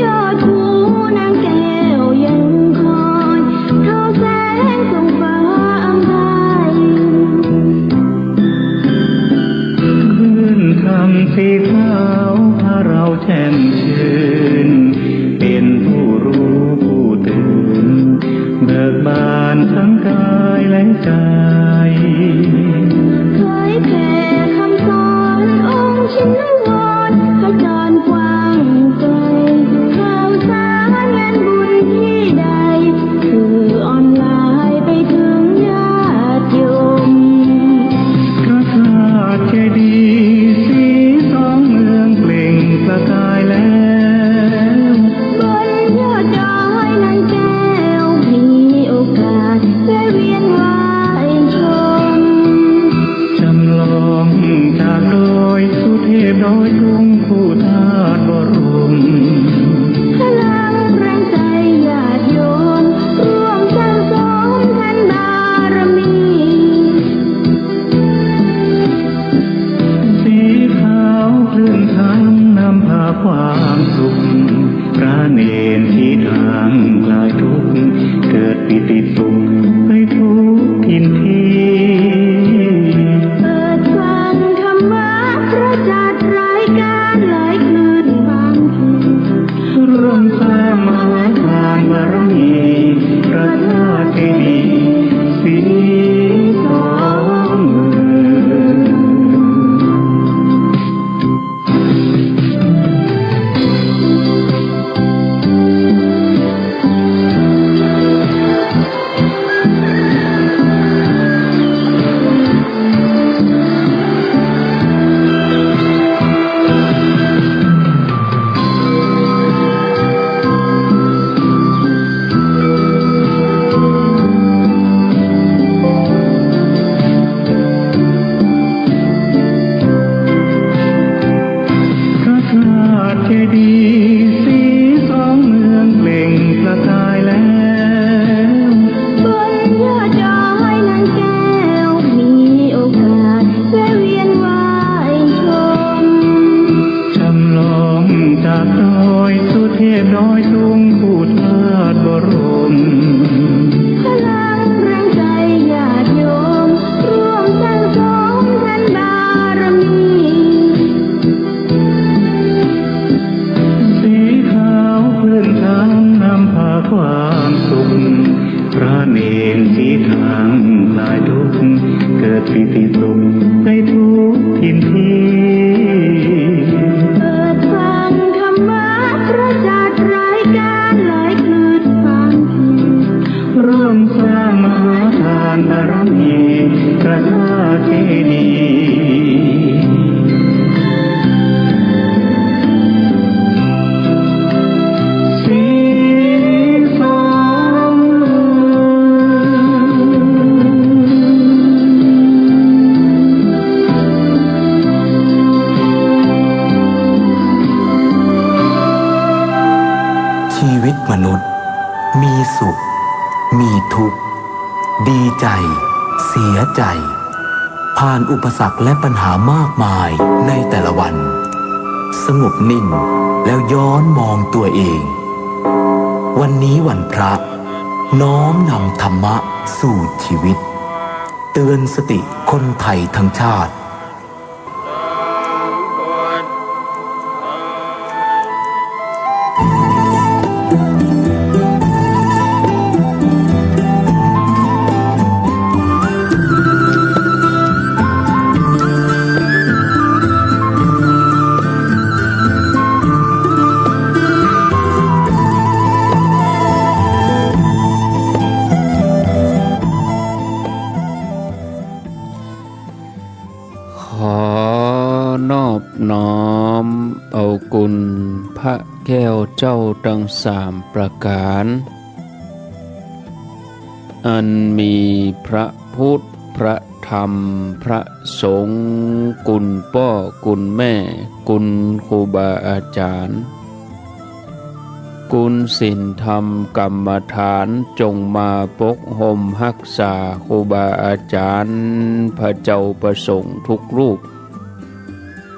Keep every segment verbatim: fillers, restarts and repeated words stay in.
ยอดภูนางแก้วยังคอย เท่าแสงส่องฟ้าอำไพ คลื่นธรรมสีขาวพาเราแจ่มชื่น เป็นผู้รู้ผู้ตื่น เบิกบานทั้งกายและใจ เผยแผ่คำสอนองค์ชินวร ขจรกว้างไกล ข่าวสารงานบุญที่ใด สื่อออนไลน์ไปถึงญาติโยม พระธาตุเจดีย์สีสองเมืองเปล่งประกายแล้ว บนยอดดอยนางแก้ว มีโอกาสแวะเวียนไหว้ชม จำลองจากดอยสุเทพดอยตุงคู่ธาตุบรม พลังแรงใจญาติโยม ร่วมสร้างสมทานบารมี สีขาวคลื่นธรรมนำพาความสุข พระเณรสีทางคลายทุกข์ เกิดปีติสุขไปทุกถิ่นที่ เปิดฟังธรรมะพระจัดรายการหลายคลื่นบางที ร่วมสร้างมหาทานบารมี พระธาตุเจดีย์สีสองเมือง พระธาตุเจดีย์สีสองเมืองเปล่งประกายแล้ว บนยอดดอยนางแก้ว มีโอกาสแวะเวียนไหว้ชม จำลองจากดอยสุเทพดอยตุงคู่ธาตุบรม พลังแรงใจญาติโยม ร่วมสร้างสมทานบารมี สีขาวคลื่นธรรมนำพาความสุข พระเณรสีทางคลายทุกข์ เกิดปีติสุขไปทุกถิ่นที่ เปิดฟังธรรมะพระจัดรายการหลายคลื่นบางที ร่วมสร้างมหาทานบารมี พระธาตุเจดีย์ สีสอง ชีวิตมนุษย์ มีสุข มีทุกข์ ดีใจ เสียใจ ผ่านอุปสรรคและปัญหามากมายในแต่ละวัน สงบนิ่งแล้วย้อนมองตัวเอง วันนี้วันพระ น้อมนำธรรมะสู่ชีวิต เตือนสติคนไทยทั้งชาติ ขอนอบน้อมเอาคุณพระแก้วเจ้าทั้งสามประการ อันมีพระพุทธ พระธรรม พระสงฆ์ คุณป้อ คุณแม่ คุณครูบาอาจารย์ คุณศีลธรรมกรรมฐาน จงมาปกห่มฮักษาครูบาอาจารย์ พระเจ้าพระสงฆ์ทุกรูป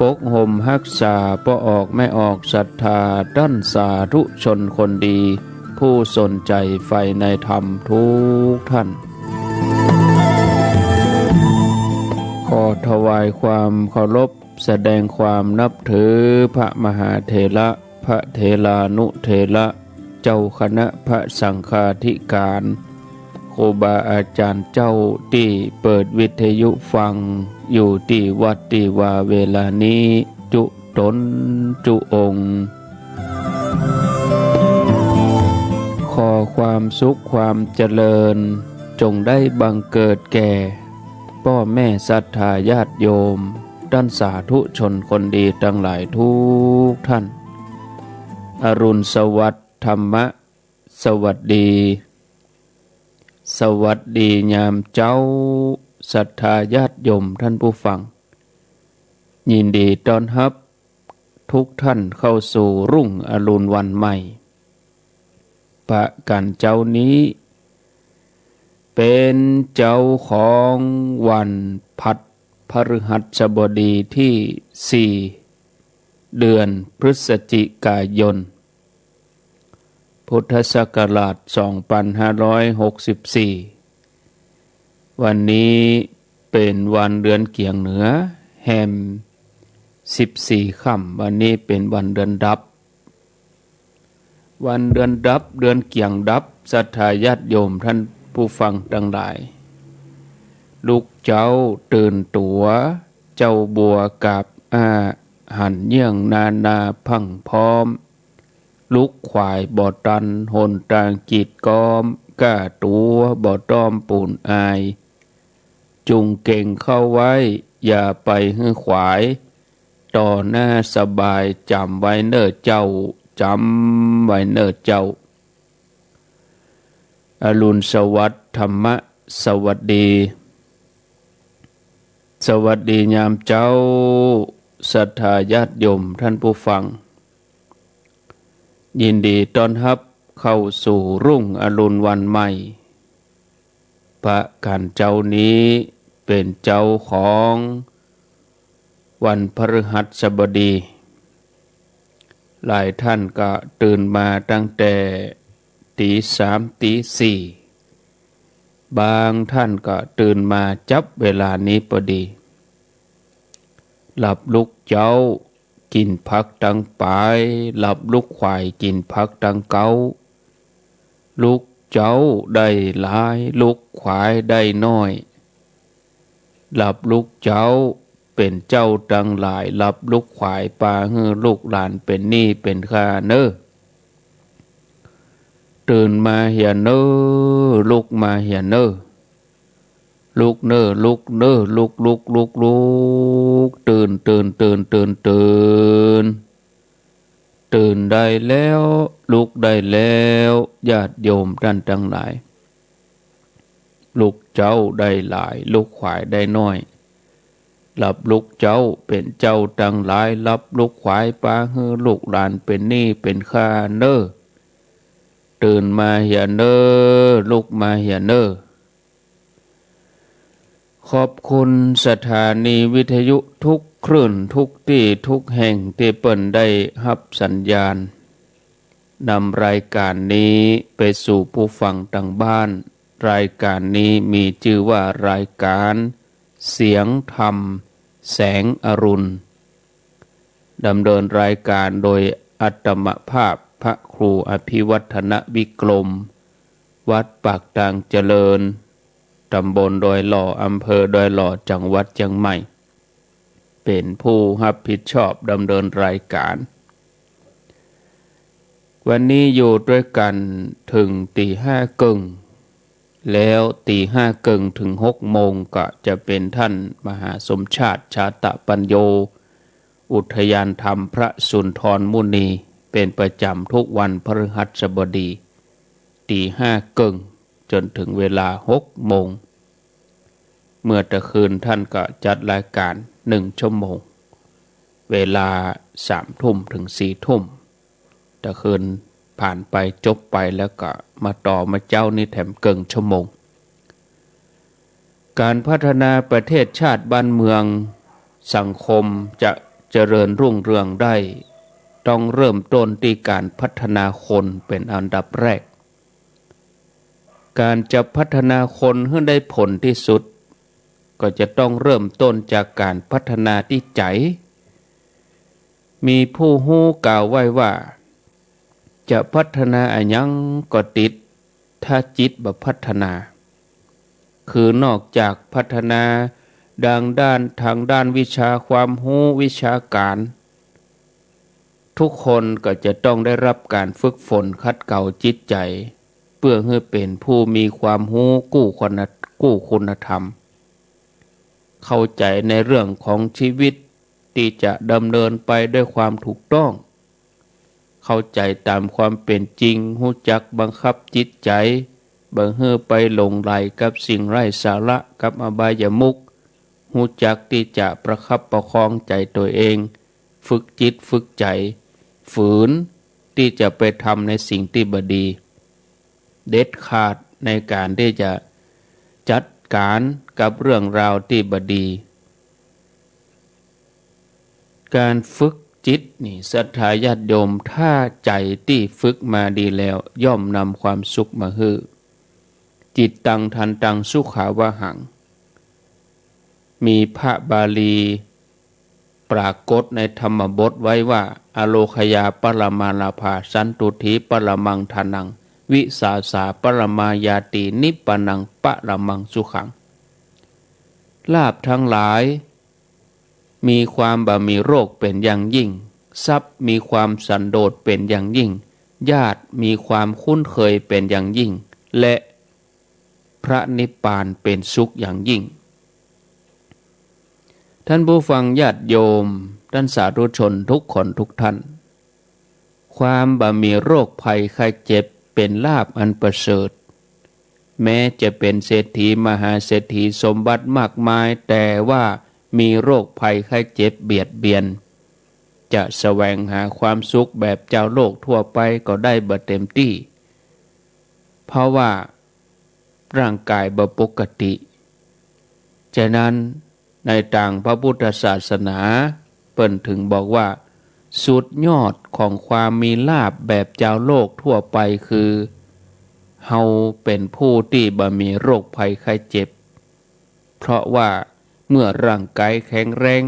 ปกห่มฮักษาป้อออกแม่ออกศรัทธา ต้านสาธุชนคนดี ผู้สนใจ๋ใฝ่ในธรรมทุกท่าน ขอถวายความเคารพ แสดงความนับถือพระมหาเถระ พระเถรานุเถระ เจ้าคณะพระสังฆาธิการ ครูบาอาจารย์เจ้าตี้เปิดวิทยุฟังอยู่ตี้วัดตี้วาเวลานี้ จุต๋นจุองค์ ขอความสุขความเจริญ จงได้บังเกิดแก่ป้อแม่ศรัทธาญาติโยม ต้านสาธุชนคนดีตังหลายทุกท่าน อรุณสวัสดิ์ธรรมะ สวัสดี สวัสดียามเจ๊า ศรัทธาญาติโยมท่านผู้ฟัง ยินดีต้อนฮับทุกท่านเข้าสู่รุ่งอรุณวันใหม่ ประก๋านเจ๊านี้ เป๋นเจ๊าของวันพฤหัสบดีตี้สี่ เดือนพฤศจิกายน พุทธศักราชสองปันห้าร้อยหกสิบสี่ วันนี้เป๋นวันเดือนเกียงเหนือ แฮมสิบสี่ค่ำ วันนี้เป๋นวันเดือนดับ วันเดือนดับ เดือนเกียงดับ ศรัทธาญาติโยมท่านผู้ฟังตังหลาย ลุกเจ๊าตื่นตั๋ว เจ๊าบัวกาบอ้า หันเยื่องนานาพรั่งพร้อม ลุกขวายบ่ตัน หนตางกีดก๊อม ก้าตั๋วบ่ต้อมปูนอาย จุ่งเก๋งเข้าไว้ อย่าไปหื้อขวาย ต่อหน้าสบาย จ๋ำไว้เน่อเจ้า จ๋ำไว้เน่อเจ้า อรุณสวัสดิ์ธรรมะ สวัสดี สวัสดียามเจ๊า ศรัทธาญาติโยมท่านผู้ฟัง ยินดีต้อนฮับเข้าสู่รุ่งอรุณวันใหม่ ประก๋านเจ๊านี้เป๋นเจ๊าของวันพฤหัสบดี หลายท่านก็ตื่นมาตั้งแต่ตี๋สาม ตี๋สี่ บางท่านก็ตื่นมาจับเวลานี้ปอดี หลับลุกเจ๊า กิ๋นผักตังป๋าย หลับลุกขวาย กิ๋นผักตังเก๊า ลุกเจ๊าได้หลาย ลุกขวายได้น้อย หลับลุกเจ๊าเป๋นเจ้าตังหลาย หลับลุกขวาย ปาหื้อลูกหลานเป๋นหนี้เป๋นค่าเน่อ ตื่นมาเหียเน่อ ลุกมาเหียเน่อ ลุกเน่อ ลุกเน่อ ลุก ลุก ลุก ลุก ตื่น ตื่น ตื่น ตื่น ตื่น ตื่นได้แล้ว ลุกได้แล้ว ญาติโยมต้านตังหลาย ลุกเจ๊าได้หลาย ลุกขวายได้น้อย หลับลุกเจ๊าเป๋นเจ้าตังหลาย หลับลุกขวาย ปาหื้อลูกหลานเป๋นหนี้เป๋นค่าเน่อ ตื่นมาเหียเน่อ ลุกมาเหียเน่อ ขอบคุณสถานีวิทยุทุกคลื่น ทุกตี้ ทุกแห่งตี้เปิ้นได้ฮับสัญญาณ นำรายก๋านนี้ไปสู่ผู้ฟังตังบ้าน รายก๋านนี้มีจื้อว่ารายก๋านเสียงธรรมแสงอรุณ ดำเนินรายก๋านโดยอาตมาภาพพระครูอภิวัฒนวิกรม วัดปากตางเจริญ ตำบลดอยหล่อ อำเภอดอยหล่อ จังหวัดเจียงใหม่ เป๋นผู้ฮับผิดชอบดำเนินรายก๋าน วันนี้อยู่ตวยกั๋นเถิงตี๋ห้าเกิ่ง แล้วตี๋ห้าเกิ่งเถิงหกโมงก็จะเป๋นท่านมหาสมชาติ ชาตะปัญโญ อุทยานธรรมพระสุนทรมุนี เป๋นประจ๋ำทุกวันพฤหัสบดี ตี๋ห้าเกิ่งจ๋นเถิงเวลาหกโมง เมื่อตะคืนท่านก็จัดรายก๋านหนึ่งชั่วโมง เวลาสามทุ่มเถิงสี่ทุ่ม ตะคืนผ่านไปจบไปแล้วก็มาต่อมาเจ๊านี้แถมเกิ่งชั่วโมง ก๋านพัฒนาประเทศชาติบ้านเมืองสังคมจะ เจริญรุ่งเรืองได้ ต้องเริ่มต้นตี้ก๋านพัฒนาคนเป๋นอันดับแรก ก๋านจะพัฒนาคนหื้อได้ผลตี้สุด ก็จะต้องเริ่มต้นจากก๋านพัฒนาตี้ใจ๋ มีผู้ฮู้กล่าวไว้ว่า จะพัฒนาอะหยังก็ติด ถ้าจิตบ่พัฒนา คือนอกจากพัฒนาดังด้าน ทางด้านวิชาความฮู้วิชาก๋าน ทุกคนก็จะต้องได้รับก๋านฝึกฝนขัดเกลาจิตใจ๋ เปื้อหื้อเป๋นผู้มีความฮู้กู้คุณ- กู้คุณธรรม เข้าใจ๋ในเรื่องของชีวิตตี้จะดำเนินไปด้วยความถูกต้อง เข้าใจ๋ต๋ามความเป๋นจริง ฮู้จักบังคับจิตใจ๋ บ่หื้อไปหลงใหลกับสิ่งไร้สาระกับอบายมุข ฮู้จักตี้จะประคับประคองใจ๋ตั๋วเอง ฝึกจิตฝึกใจ๋ ฝืนตี้จะไปทำในสิ่งตี้บ่ดี เด็ดขาดในก๋านตี้จะจัดก๋านกับเรื่องราวตี้บ่ดี ก๋านฝึกจิตนี่ ศรัทธาญาติโยม ถ้าใจ๋ตี้ฝึกมาดีแล้ว ย่อมนำความสุขมาหื้อ จิตตัง ทันตัง สุขาวหัง มีพระบาลีปรากฏในธรรมบทไว้ว่า อโรคยา ปรมาลาภา สันตุฏฐี ปรมังธนัง วิสาสา ปรมาญาติ นิพพานัง ปรมังสุขัง ลาภทั้งหลาย มีความบ่มีโรคเป๋นอย่างยิ่ง ทรัพย์มีความสันโดษเป๋นอย่างยิ่ง ญาติมีความคุ้นเคยเป๋นอย่างยิ่ง และพระนิพพานเป๋นสุขอย่างยิ่ง ท่านผู้ฟังญาติโยม ท่านสาธุชนทุกคนทุกท่าน ความบ่มีโรคภัยไข้เจ็บเป๋นลาภอันประเสริฐ แม้จะเป๋นเศรษฐีมหาเศรษฐีสมบัติมากมาย แต่ว่ามีโรคภัยไข้เจ็บเบียดเบียน จะแสวงหาความสุขแบบจาวโลกทั่วไปก็ได้บ่เต็มตี้ เพราะว่าร่างก๋ายบ่ปกติ ฉะนั้น ในตางพระพุทธศาสนา เปิ้นถึงบอกว่า สุดยอดของความมีลาภแบบจาวโลกทั่วไปคือ เฮาเป๋นผู้ตี้บ่มีโรคภัยไข้เจ็บ เพราะว่าเมื่อร่างก๋ายแข็งแรง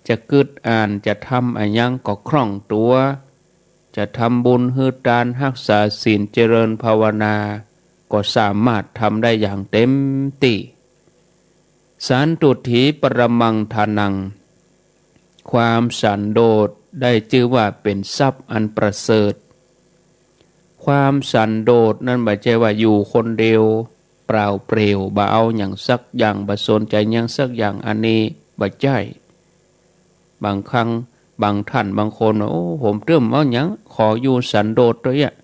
จะกึ๊ดอ่าน จะทำอะหยังก็คล่องตั๋ว จะทำบุญหื้อตาน ฮักษาศีล เจริญภาวนา ก็สามารถทำได้อย่างเต็มตี้ สันตุฏฐี ปรมังธนัง ความสันโดษได้จื้อว่าเป๋นทรัพย์อันประเสริฐ ความสันโดษนั้นบ่ใจ้ว่าอยู่คนเดียวเปล่าเปลี่ยว บ่เอาหยังสักอย่าง บ่สนใจ๋หยังสักอย่าง อันนี้บ่ใจ้ บางครั้งบางท่านบางคนว่า โอ้ ผมเติมเอาหยัง ขออยู่สันโดษเต๊อะ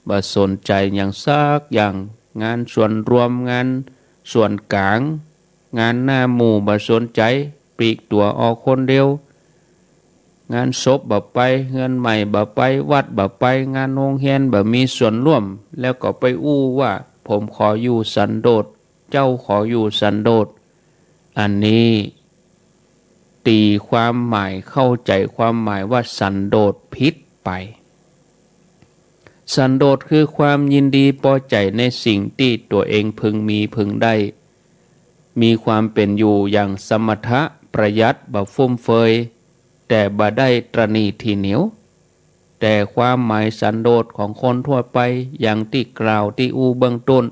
บ่สนใจ๋หยังสักอย่าง งานส่วนรวม งานส่วนก๋าง งานหน้าหมู่บ่สนใจ๋ ปลีกตั๋วออกคนเดียว งานศพบ่ไป เฮือนใหม่บ่ไป วัดบ่ไป งานโฮงเฮียนบ่มีส่วนร่วม แล้วก็ไปอู้ว่า ผมขออยู่สันโดษ เจ้าขออยู่สันโดษ อันนี้ ตีความหมาย เข้าใจ๋ความหมายว่าสันโดษผิดไป สันโดษคือความยินดีปอใจ๋ในสิ่งตี้ตั๋วเองพึงมีพึงได้ มีความเป๋นอยู่อย่างสมถะ ประหยัด บ่ฟุ่มเฟือย แต่บ่ได้ตระหนี่ถี่เหนียว แต่ความหมายสันโดษของคนทั่วไป อย่างตี้กล่าวตี้อู้เบื้องต้น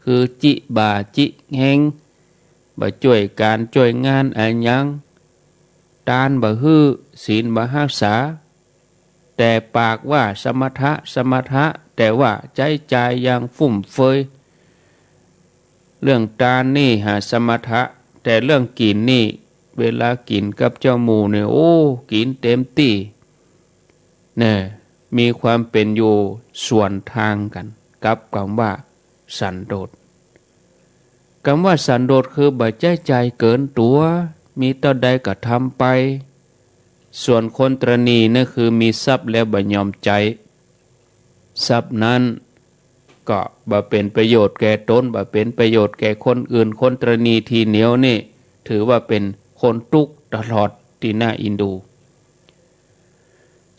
คือจิบ่าจิเฮง บ่จ้วยก๋านจ้วยงานอะหยัง ตานบ่หื้อ ศีลบ่ฮักษา แต่ปากว่าสมถะ สมถะ แต่ว่าใจ๊จ่ายอย่างฟุ่มเฟือย เรื่องตานนี่หาสมถะ แต่เรื่องกิ๋นนี่ เวลากิ๋นกับเจ้าหมู่เนี่ย โอ้ กิ๋นเต็มตี้ แน่ มีความเป๋นอยู่สวนตางกั๋นกับกำว่าสันโดษ กำว่าสันโดษคือบ่ใจ๊จ่ายเกินตั๋ว มีเต้าใดก็ทำไป ส่วนคนตระหนี่นั่นคือมีทรัพย์แล้วบ่ยอมใจ๊ ทรัพย์นั้นก็บ่เป๋นประโยชน์แก่ตน บ่เป๋นประโยชน์แก่คนอื่น คนตระหนี่ถี่เหนียวนี่ ถือว่าเป๋นคนตุ๊กข์ตลอด ตี้หน้าอินดู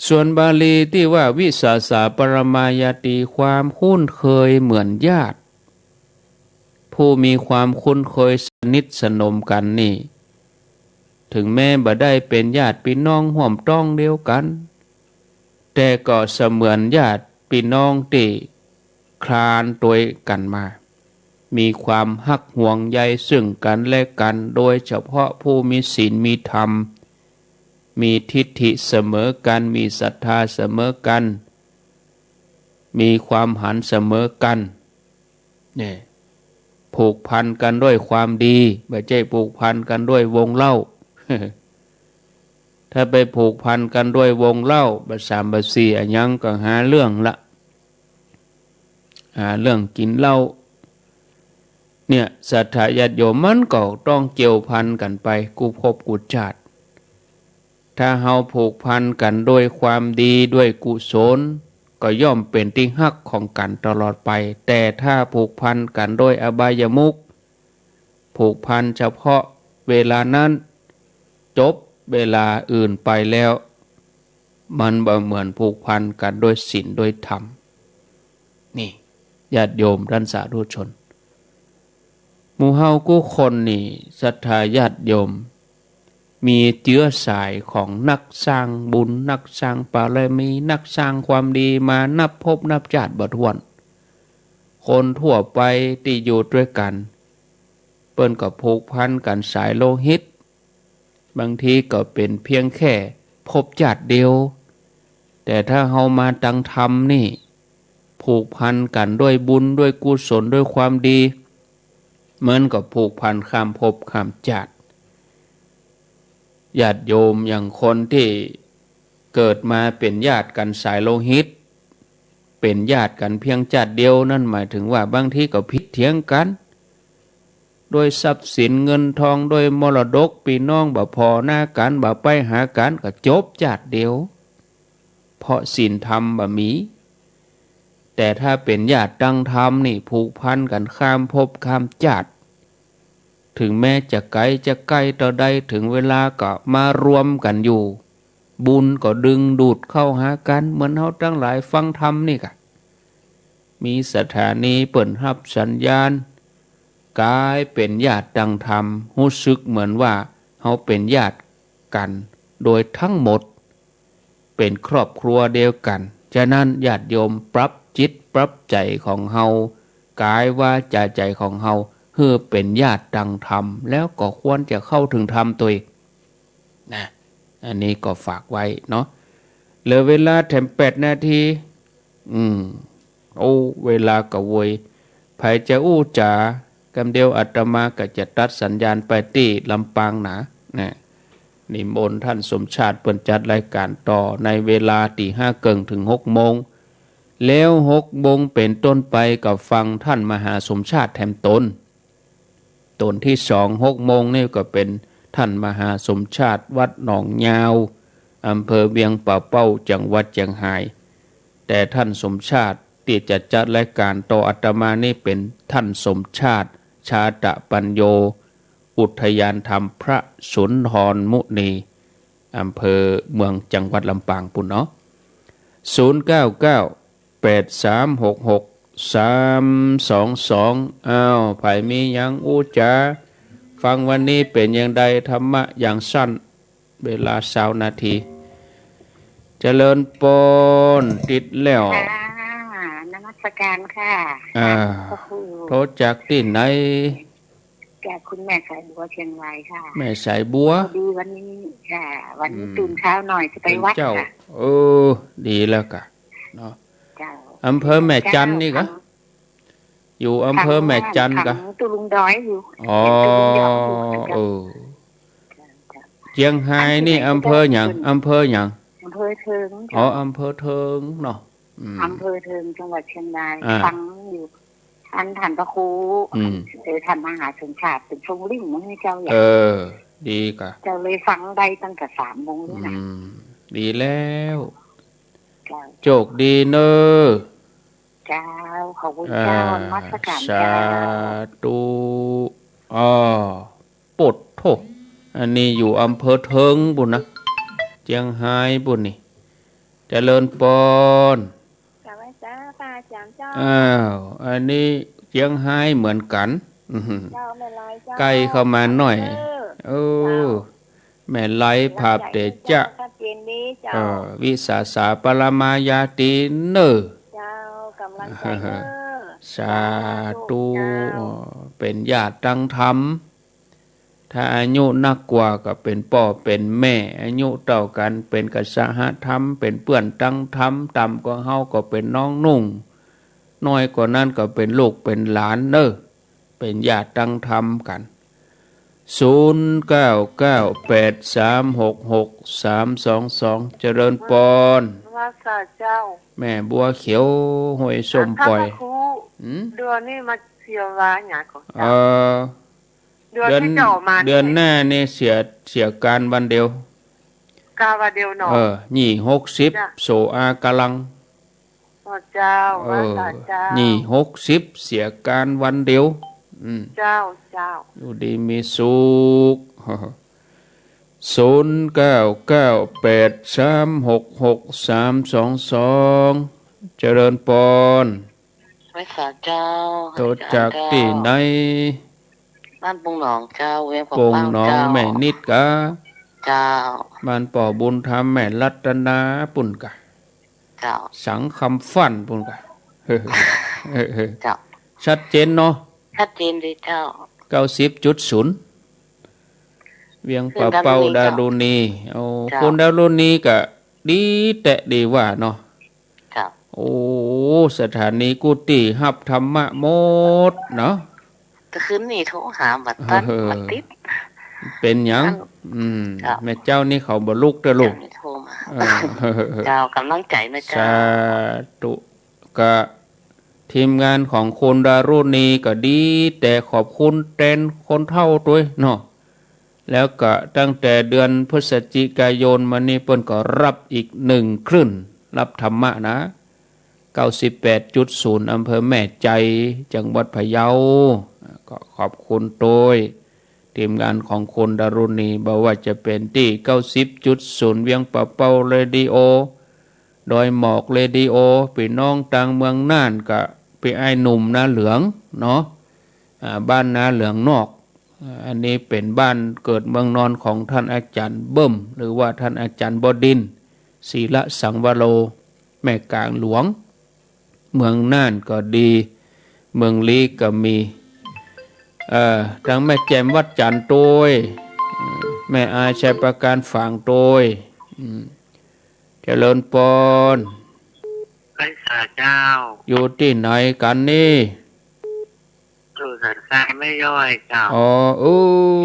ส่วนบาลีตี้ว่า วิสสาสาปรมาญาตี ความคุ้นเคยเหมือนญาติ ผู้มีความคุ้นเคยสนิทสนมกั๋นนี่ เถิงแม้บ่ได้เป๋นญาติปี้น้องฮ่วมต๊องเดียวกั๋น แต่ก็เสมือนญาติปี้น้องตี้คลานตวยกั๋นมา มีความฮักห่วงใยซึ่งกั๋นและกั๋น โดยเฉพาะผู้มีศีลมีธรรม มีทิฏฐิเสมอกั๋น มีศรัทธาเสมอกั๋น มีความหันเสมอกั๋น เนี่ย ผูกพันกั๋นด้วยความดี บ่ใจ้ผูกพันกั๋นด้วยวงเหล้า ถ้าไปผูกพันกั๋นด้วยวงเหล้า บ่สามบ่สี่อะหยังก็หาเรื่องละ หาเรื่องกิ๋นเหล้า เนี่ย ศรัทธาญาติโยมมันก็ต้องเกี่ยวพันกั๋นไปกู้ภพกู้จาติ ถ้าเฮาผูกพันกั๋นด้วยความดีด้วยกุศล ก็ย่อมเป๋นตี้ฮักของกั๋นตลอดไป แต่ถ้าผูกพันกั๋นด้วยอบายมุข ผูกพันเฉพาะเวลานั้น จบเวลาอื่นไปแล้ว มันบ่เหมือนผูกพันกั๋นด้วยศีลด้วยธรรม นี่ ญาติโยมต้านสาธุชน หมู่เฮากู้คนนี่ ศรัทธาญาติโยม มีเจื๊อสายของนักสร้างบุญ นักสร้างบารมี นักสร้างความดีมานับภพนับจาติบ่ถ้วน คนทั่วไปตี้อยู่ตวยกั๋น เปิ้นก็ผูกพันกั๋นสายโลหิต บางทีก็เป๋นเพียงแค่ภพจาติเดียว แต่ถ้าเฮามาตังธรรมนี่ ผูกพันกั๋นด้วยบุญด้วยกุศลด้วยความดี มันก็ผูกพันข้ามภพข้ามจาติ ญาติโยมอย่างคนตี้เกิดมาเป๋นญาติกั๋นสายโลหิต เป๋นญาติกั๋นเพียงจาติเดียว นั่นหมายเถิงว่าบางทีก็ผิดเถียงกั๋น ด้วยทรัพย์สินเงินทอง ด้วยมรดก ปี้น้องบ่ผ่อหน้ากั๋น บ่ไปหากั๋น ก็จบจาติเดียว เพราะศีลธรรมบ่มี แต่ถ้าเป๋นญาติตังธรรมนี่ ผูกพันกั๋นข้ามภพข้ามจาติ เถิงแม้จะไก๋จะใก้เต้าใด เถิงเวลาก็มารวมกั๋นอยู่ บุญก็ดึงดูดเข้าหากั๋น เหมือนเฮาตังหลายฟังธรรมนี่กะ มีสถานีเปิ้นฮับสัญญาณ ก๋ายเป๋นญาติตังธรรม ฮู้สึกเหมือนว่าเฮาเป๋นญาติกั๋นโดยตังหมด เป๋นครอบครัวเดียวกั๋น ฉะนั้นญาติโยมปรับจิตปรับใจ๋ของเฮา ก๋ายวาจาใจ๋ของเฮา หื้อเป๋นญาติตังธรรม แล้วก็ควรจะเข้าเถิงธรรมตวย นะ อันนี้ก็ฝากไว้เนาะ เหลือเวลาแถมแปดนาที อืม โอ้ เวลาก็โวย ใผจะอู้จ๋า กำเดียวอาตมาก็จะตัดสัญญาณไปตี้ลำปางหนา นะ นิมนต์ท่านสมชาติเปิ้นจัดรายการต่อในเวลาตี้ห้าเกิ่งเถิงหกโมง แล้วหกโมงเป๋นต้นไปก็ฟังท่านมหาสมชาติแถมต๋น ต๋นตี้สอง หกโมงนี่ก็เป๋นท่านมหาสมชาติวัดหนองยาว อำเภอเวียงป่าเป้า จังหวัดเจียงฮาย แต่ท่านสมชาติตี้จะจัดรายการต่ออาตมานี่เป๋นท่านสมชาติ ชาตะปัญโญ อุทยานธรรมพระสุนทรมุนี อำเภอเมือง จังหวัดลำปางปู้นเนาะ ศูนย์เก้าเก้า แปดสามหกหก สามสองสอง อ้าว ใผมีหยังอู้จ๋า ฟังวันนี้เป๋นอย่างใด ธรรมะอย่างสั้น เวลาซาวนาที เจริญปอน ติดแล้ว ค่ะ นมัสการค่ะ อ่า พระครู โทรจากตี้ไหน จากคุณแม่สายบัวเชียงรายค่ะ แม่สายบัว พอดีวันนี้ ค่ะ วันนี้ อืม ตื่นเช้าหน่อยจะไปวัด เจ้า ค่ะ เออ ดีแล้วกะ เนาะ เจ้า อำเภอแม่จันทน์นี่กะ เจ้า อยู่อำเภอแม่จันทน์กะ ขังตุ๊ลุงดอยอยู่ อ๋อ ขังตุ๊ลุงดอยอยู่ เจ้า เออ เจ้า เจ้า เจียงฮายนี่อำเภอหยัง อำเภอหยัง อำเภอเทิง อ๋อ เจ้า อำเภอเทิงเนาะ อืม อำเภอเทิง จังหวัดเชียงราย อ่า ฟังอยู่ อันท่านพระครู อืม เออ ท่านมหาสมชาติเปิ้นส่งลิงก์มาหื้อเจ้า เออ ดีกะ เจ้าเลยฟังได้ตั้งแต่สามโมงเลยนะ อืม ดีแล้ว เจ้า โชคดีเนอะ เจ้า ขอบคุณเจ้า อ่า นมัสการเจ้า สาธุ อ้อ โปดโธ่ อันนี้อยู่อำเภอเถิงปู้นนะ เจียงฮายปู้นนี่ เจริญปอน กราบไหว้สาพระอาจ๋ารย์เจ้า อ้าว อันนี้เจียงฮายเหมือนกั๋น อื้อหือ เจ้า แม่ไลเจ้า ใก้เข้ามาหน่อย เออ เจ้า แม่ไลภาพเตจ๊ะ ชัดเจนดีเจ้า เออ วิสาสาปรมาญาตีเน่อ เจ้า ก๋ำลังใจ๋เน่อ สาธุ สาธุเจ้า เออ เป๋นญาติตังธรรม ถ้าอายุนักกว่าก็เป๋นป้อเป๋นแม่ อายุเต้ากั๋นเป๋นกัสสหธรรม เป๋นเปื้อนตังธรรม ต่ำกว่าเฮาก็เป๋นน้องนุ่ง น้อยกว่านั้นก็เป๋นลูกเป๋นหลานเน่อ เป๋นญาติตังธรรมกั๋น ศูนย์เก้าเก้าแปดสามหกหกสามสองสอง เจริญปอน ว่าสาเจ้า แม่บัวเขียว ห้วยส้มป่อย พระครู หืม เดือนนี้มาเสียว่าหยังก่อ เอ เจ้า อ เดือน เดือน ที่จะออกมานี่ เดือนหน้านี่เสีย เสียกรานต์วันเดียว กรานต์วันเดียวเนาะ เออ ยี่หกสิบ เจ้า โสอากัลลัง อ๋อเจ้า เออ ว่าสาเจ้า ยี่หกสิบ เสียกรานต์วันเดียว อืม เจ้า เจ้า อยู่ดีมีสุข ศูนย์เก้าเก้าแปดสามหกหกสามสองสอง เจริญปอน ไหว้สาเจ้า โตจากตี้ไหน บ้านปงหนองเจ้า เวียงป่าเป้าเจ้า ปงหนองแม่นิดกา เจ้า บ้านป้อบุญธรรม แม่รัตนาปุ้นกา เจ้า สังคำฟั่นปุ้นกา เจ้า ชัดเจนเนาะ ชัดเจนดีเจ้า เก้าสิบจุดศูนย์ เวียงป่าเป้า ดารุณี โอ้ เจ้า คนดารุณีก็ดีแต๊ดีว่าเนาะ เจ้า โอ้ สถานีกู้ตี้ฮับธรรมะหมดเนาะ แต่คืนนี้โทรหาบ่ตัด เออ บ่ติด เป๋นหยัง อัน อืม เจ้า แม่เจ้านี่เขาบ่ลุกเต๊อะลูก เจ้านี่โทรมา เออ เจ้า ก๋ำลังใจ๋นะเจ้า สาธุ ก็ทีมงานของคนดารุณีก็ดีแต๊ขอบคุณแตนคนเฒ่าตวยเนาะ แล้วก็ตั้งแต่เดือนพฤศจิกายนมานี่เปิ้นก็ฮับอีกหนึ่งคลื่น ฮับธรรมะนะ เก้าสิบแปดจุดศูนย์ อำเภอแม่ไจ จังหวัดพะเยา ก็ขอบคุณตวย ทีมงานของคนดารุณี บ่ว่าจะเป๋นตี้ เก้าสิบจุดศูนย์ เวียงป่าเป้าเรดิโอ ดอยหมอกเรดิโอ ปี้น้องตางเมืองน่านก็ปี้อ้ายหนุ่มนาเหลืองเนาะ อ่า บ้านนาเหลืองนอก อ่า อันนี้เป๋นบ้านเกิดเมืองนอนของท่านอาจ๋ารย์เบิ่ม หรือว่าท่านอาจ๋ารย์บดินทร์ ศิระสังวโร แม่กลางหลวง เมืองน่านก็ดี เมืองลี้ก็มี เอ่อ ตางแม่แจ่มวัดจันทร์ตวย แม่อายชัยประการฝางตวย อืม เจริญปอน ไหว้สาเจ้า อยู่ตี้ไหนกั๋นนี่ อยู่สันทรายแม่ย้อยเจ้า อ๋อ เอ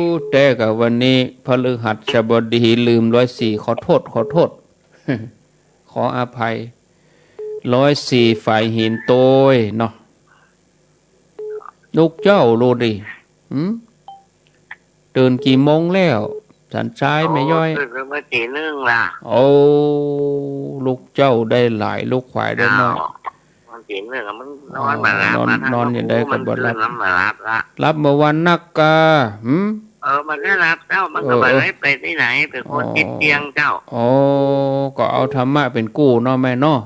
อ แต๊ก่ะวันนี้พฤหัสบดี ลืมร้อยสี่ ขอโต้ษ ขอโต้ษ ขออภัย ร้อยสี่ ฝายหินตวยเนาะ ลูกเจ้าลูกนี่ หืม ตื่นกี่โมงแล้ว สันทรายแม่ย้อย โอ้ ตื่นเมื่อตี๋นึ่งละ โอ้ ลูกเจ้าได้หลาย ลูกขวายได้น้อย เจ้า มันตี๋นึ่งอะ มันนอนบ่หลับ อ๋อ นอน นอนอยู่ได้ก็บ่หลับ มันคืนนอนบ่หลับละ หลับเมื่อวานนักกา หืม เออ มันได้หลับเจ้า มันก็ เออ บ่ได้ไปตี้ไหน เป๋นคน เออ ติดเตียงเจ้า อ๋อ ก็เอาธรรมะเป๋นกู้เนาะแม่เนาะ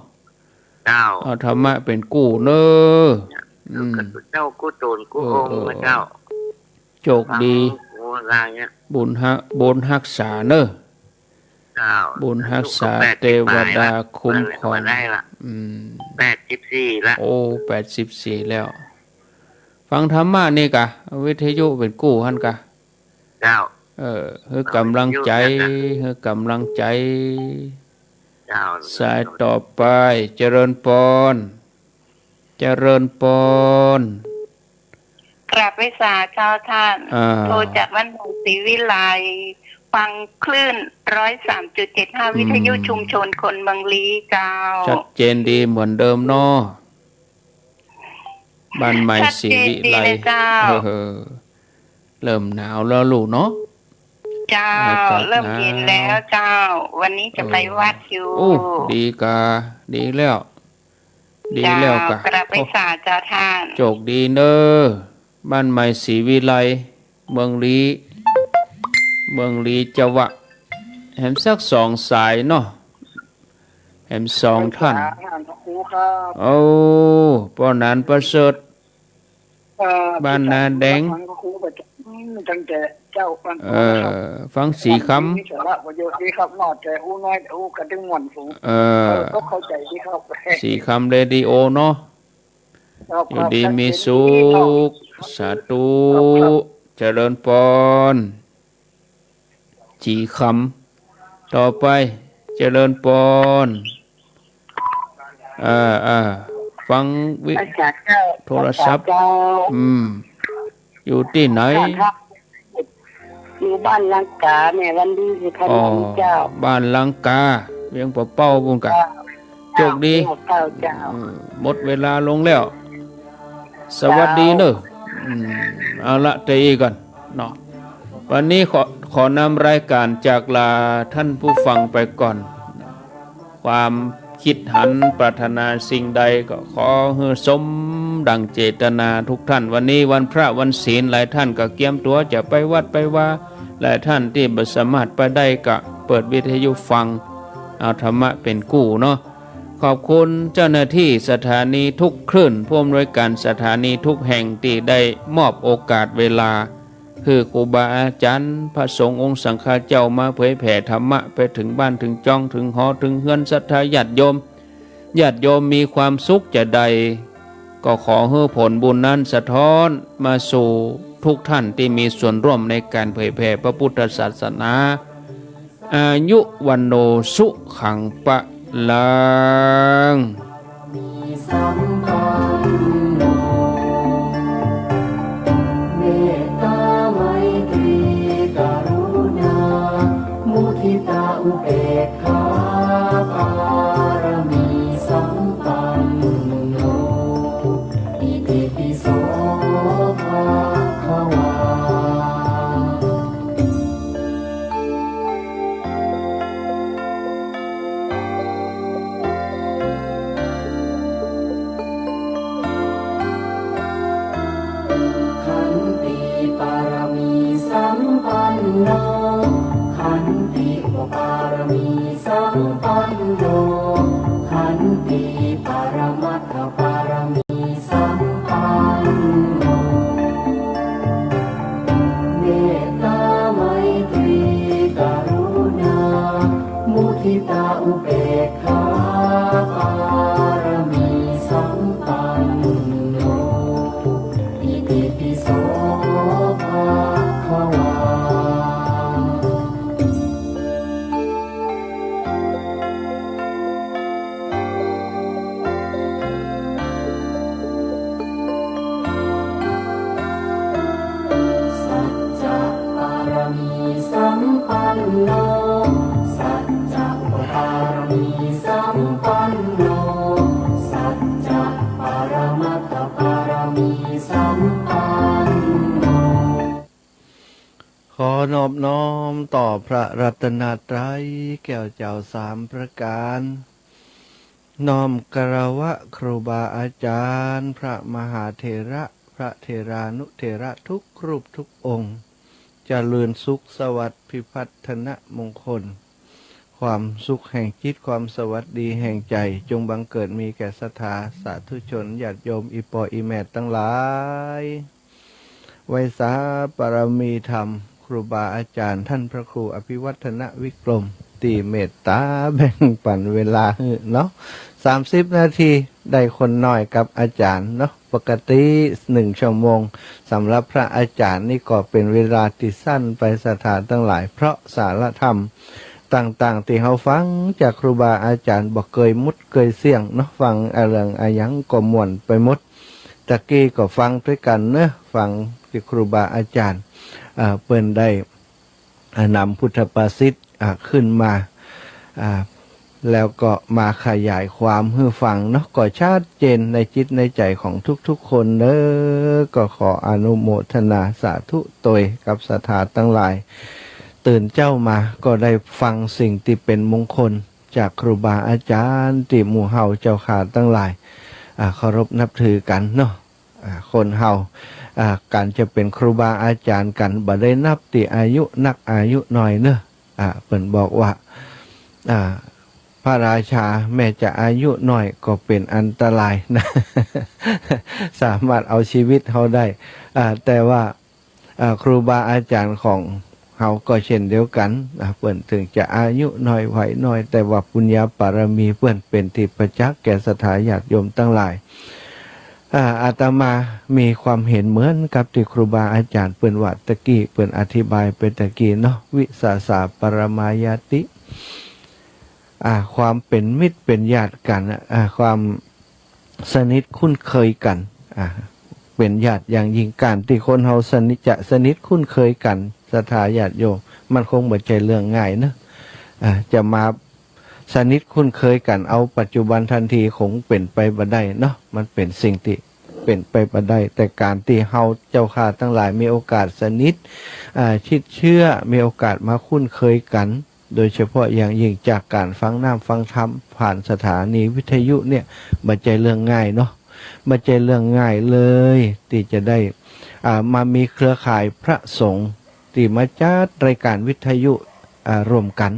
เจ้า เอาธรรมะเป๋นกู้เน่อ อืม เจ้ากู้ตนกู้องค์ เออ เจ้า โชคดี ฟังโหราเนี่ย บุญฮัก บุญฮักษาเน่อ เจ้า บุญฮักษา อายุก็แปดสิบ เตวดา ปลายละ คุ้มครอง เมื่อไหร่ก็ได้ละ อืม แปดสิบสี่ละ โอ้ แปดสิบสี่แล้ว ฟังธรรมะนี่กะ วิทยุเป๋นกู้หั้นกะ เจ้า เออ หื้อก๋ำลังใจ๋ วิทยุนั่นน่ะ หื้อก๋ำลังใจ๋ เจ้า สายต่อไป เจริญปอน เจริญปอน กราบไหว้สาเจ้าท่าน อ่า โทรจากบ้านโป่งศรีวิไล ฟังคลื่น ร้อยสามจุดเจ็ดห้า อืม วิทยุชุมชนคนเมืองลี้เจ้า ชัดเจนดีเหมือนเดิมเนาะ บ้านใหม่ศรีวิไล ชัดเจนดีเลยเจ้า เออ เริ่มหนาวแล้วลูกเนาะ เจ้า อากาศหนาว เริ่มเย็นแล้วเจ้า วันนี้จะไปวัดอยู่ โอ้ ดีกา ดีแล้ว ดีแล้วกา เจ้า กราบไหว้สาเจ้าท่าน โชคดีเน่อ บ้านใหม่ศรีวิไล เมืองลี้ เมืองลีจาวะ แหมสักสองสายเนาะ แหมสองท่าน พระครูครับ โอ้ ป้อหนานประเสริฐ เอ่อ บ้านนาแดง ฟังพระครูประจ๋ำตั้งแต่เจ๊าวัน เอ่อ ฟังศรีคำ มีสาระประโยชน์ดีครับ นอกแต่ฮู้น้อยแต่ฮู้กระดึงม่วนสูง เอ่อ เออ ก็เข้าใจ๋ดีครับ ศรีคำเรดิโอเนาะ ครับ อยู่ดี ครับ มีสุข ครับ สาธุ ครับ เจริญปอน ศรีคำ ต่อไป เจริญปอน เอ่อ เอ่อ ฟังวิ อาจารย์เจ้า โทรศัพท์ อาจารย์เจ้า อืม อยู่ตี้ไหน ค่ะ อยู่บ้านลังกา แม่วันดีสุพรรณ อ๋อ เจ้า บ้านลังกา เวียงป่าเป้าปู้นก่ะ เจ้า โชคดี เจ้า เจ้า อืม หมดเวลาลงแล้ว สวัสดีเน่อ เจ้า อืม เอาละ เตียวอี้ก่อนเนาะ วันนี้ขอ ขอนำรายการจากลาท่านผู้ฟังไปก่อน ความคิดหันปรารถนาสิ่งใดก็ขอหื้อสมดังเจตนาทุกท่าน วันนี้วันพระวันศีล หลายท่านก็เกียมตั๋วจะไปวัดไปวา หลายท่านตี้บ่สามารถไปได้ก็เปิดวิทยุฟัง เอาธรรมะเป๋นกู้เนาะ ขอบคุณเจ้าหน้าตี้สถานีทุกคลื่น ผู้อำนวยการสถานีทุกแห่งตี้ได้มอบโอกาสเวลา หื้อครูบาอาจ๋ารย์ พระสงฆ์องค์สังฆาเจ้ามาเผยแผ่ธรรมะไปเถิงบ้านเถิงจ๊อง เถิงหอเถิงเฮือนศรัทธาญาติโยม ญาติโยมมีความสุขจาใด ก็ขอหื้อผลบุญนั้นสะท้อนมาสู่ทุกท่านตี้มีส่วนร่วมในก๋านเผยแผ่พระพุทธศาสนา อายุ วัณโณ สุขัง พลัง สัมปันโณ เมตตาไมตรีกรุณา มุทิตาอุเบกขา ปารมีสัมปันโณ อิติปิโส ภะคะวา ขันติปารมีสัมปันโณ ขันติอุปปารมีสัมปันโณ ขันติปรมัตถปารมี สัมปันโณ เมตตาไมตรีกรุณา มุทิตาอุเบกขา ปารมีสัมปันโณ อิติปิโส ภะคะวา สัจจะปารมีสัมปันโณ สัจจะอุปปารมีสัมปันโณ สัจจะปรมัตถปารมีสัมปันโณ ขอนอบน้อมต่อพระรัตนตรัยแก้วเจ้าสามประก๋าน น้อมคารวะครูบาอาจ๋ารย์ พระมหาเถระ พระเถรานุเถระทุกรูปทุกองค์ เจริญสุขสวัสดิ์พิพัฒนมงคล ความสุขแห่งจิต ความสวัสดีแห่งใจ๋ จงบังเกิดมีแก่ศรัทธาสาธุชนญาติโยมอี่ป้ออี่แม่ตังหลาย ไหว้สาปารมีธรรมครูบาอาจ๋ารย์ ต้านพระครูอภิวัฒนวิกรม ตี้เมตต๋าแบ่งปั๋นเวลาหื้อเนาะ สามสิบนาที ได้คนน้อยกับอาจ๋ารย์เนาะ ปกติหนึ่งชั่วโมง สำหรับพระอาจ๋ารย์นี่ก็เป๋นเวลาตี้สั้นไปศรัทธาตังหลาย เพราะสารธรรมต่างๆ ตี้เฮาฟังจากครูบาอาจ๋ารย์บ่เกยหมดเกยเสี้ยงเนาะ ฟังอะเรื่องอะหยังก็ม่วนไปหมด ตะกี้ก็ฟังตวยกั๋นเนาะ ฟังตี้ครูบาอาจ๋ารย์ อ่า เปิ้นได้ อ่า นำพุทธภาษิต อ่า ขึ้นมา อ่า แล้วก็มาขยายความหื้อฟังเนาะ ก็ชัดเจนในจิตในใจ๋ของทุกๆ คนเนาะ ก็ขออนุโมทนาสาธุตวยกับศรัทธาตังหลาย ตื่นเจ๊ามาก็ได้ฟังสิ่งตี้เป๋นมงคล จากครูบาอาจ๋ารย์ตี้หมู่เฮาเจ้าข้าตังหลาย อ่า เคารพนับถือกั๋นเนาะ อ่า คนเฮา อ่า ก๋านจะเป๋นครูบาอาจ๋ารย์กั๋น บ่ได้นับตี้อายุนักอายุน้อยเนาะ อ่า เปิ้นบอกว่า อ่า พระราชาแม้จะอายุน้อยก็เป๋นอันตรายนะ สามารถเอาชีวิตเฮาได้ อ่า แต่ว่า อ่า ครูบาอาจ๋ารย์ของเฮาก็เช่นเดียวกั๋น อ่า เปิ้นเถิงจะอายุน้อยวัยน้อย แต่ว่าปุญญาบารมีเปิ้นเป๋นตี้ประจักษ์แก่ศรัทธาญาติโยมตังหลาย อ่า อาตมามีความเห็นเหมือนกับตี้ครูบาอาจ๋ารย์เปิ้นว่าตะกี้ เปิ้นอธิบายไปตะกี้เนาะ วิสาสาปรมายาติ อ่า ความเป๋นมิตรเป๋นญาติกั๋น อ่า ความสนิทคุ้นเคยกั๋น อ่า เป๋นญาติอย่างยิ่ง ก๋านตี้คนเฮาสนิท จะสนิทคุ้นเคยกั๋น ศรัทธาญาติโยม มันคงบ่ใจ้เรื่องง่ายเนาะ อ่า จะมาสนิทคุ้นเคยกั๋นเอาปัจจุบันทันทีคงเป๋นไปบ่ได้เนาะ มันเป๋นสิ่งตี้เป๋นไปบ่ได้ แต่ก๋านตี้เฮาเจ้าข้าตังหลายมีโอกาสสนิท อ่า ชิดเชื้อ มีโอกาสมาคุ้นเคยกั๋น โดยเฉพาะอย่างยิ่งจากก๋านฟังน้ำฟังธรรมผ่านสถานีวิทยุเนี่ย บ่ใจ้เรื่องง่ายเนาะ บ่ใจ้เรื่องง่ายเลย ตี้จะได้ อ่า มามีเครือข่ายพระสงฆ์ตี้มาจัดรายก๋านวิทยุ อ่า ร่วมกั๋น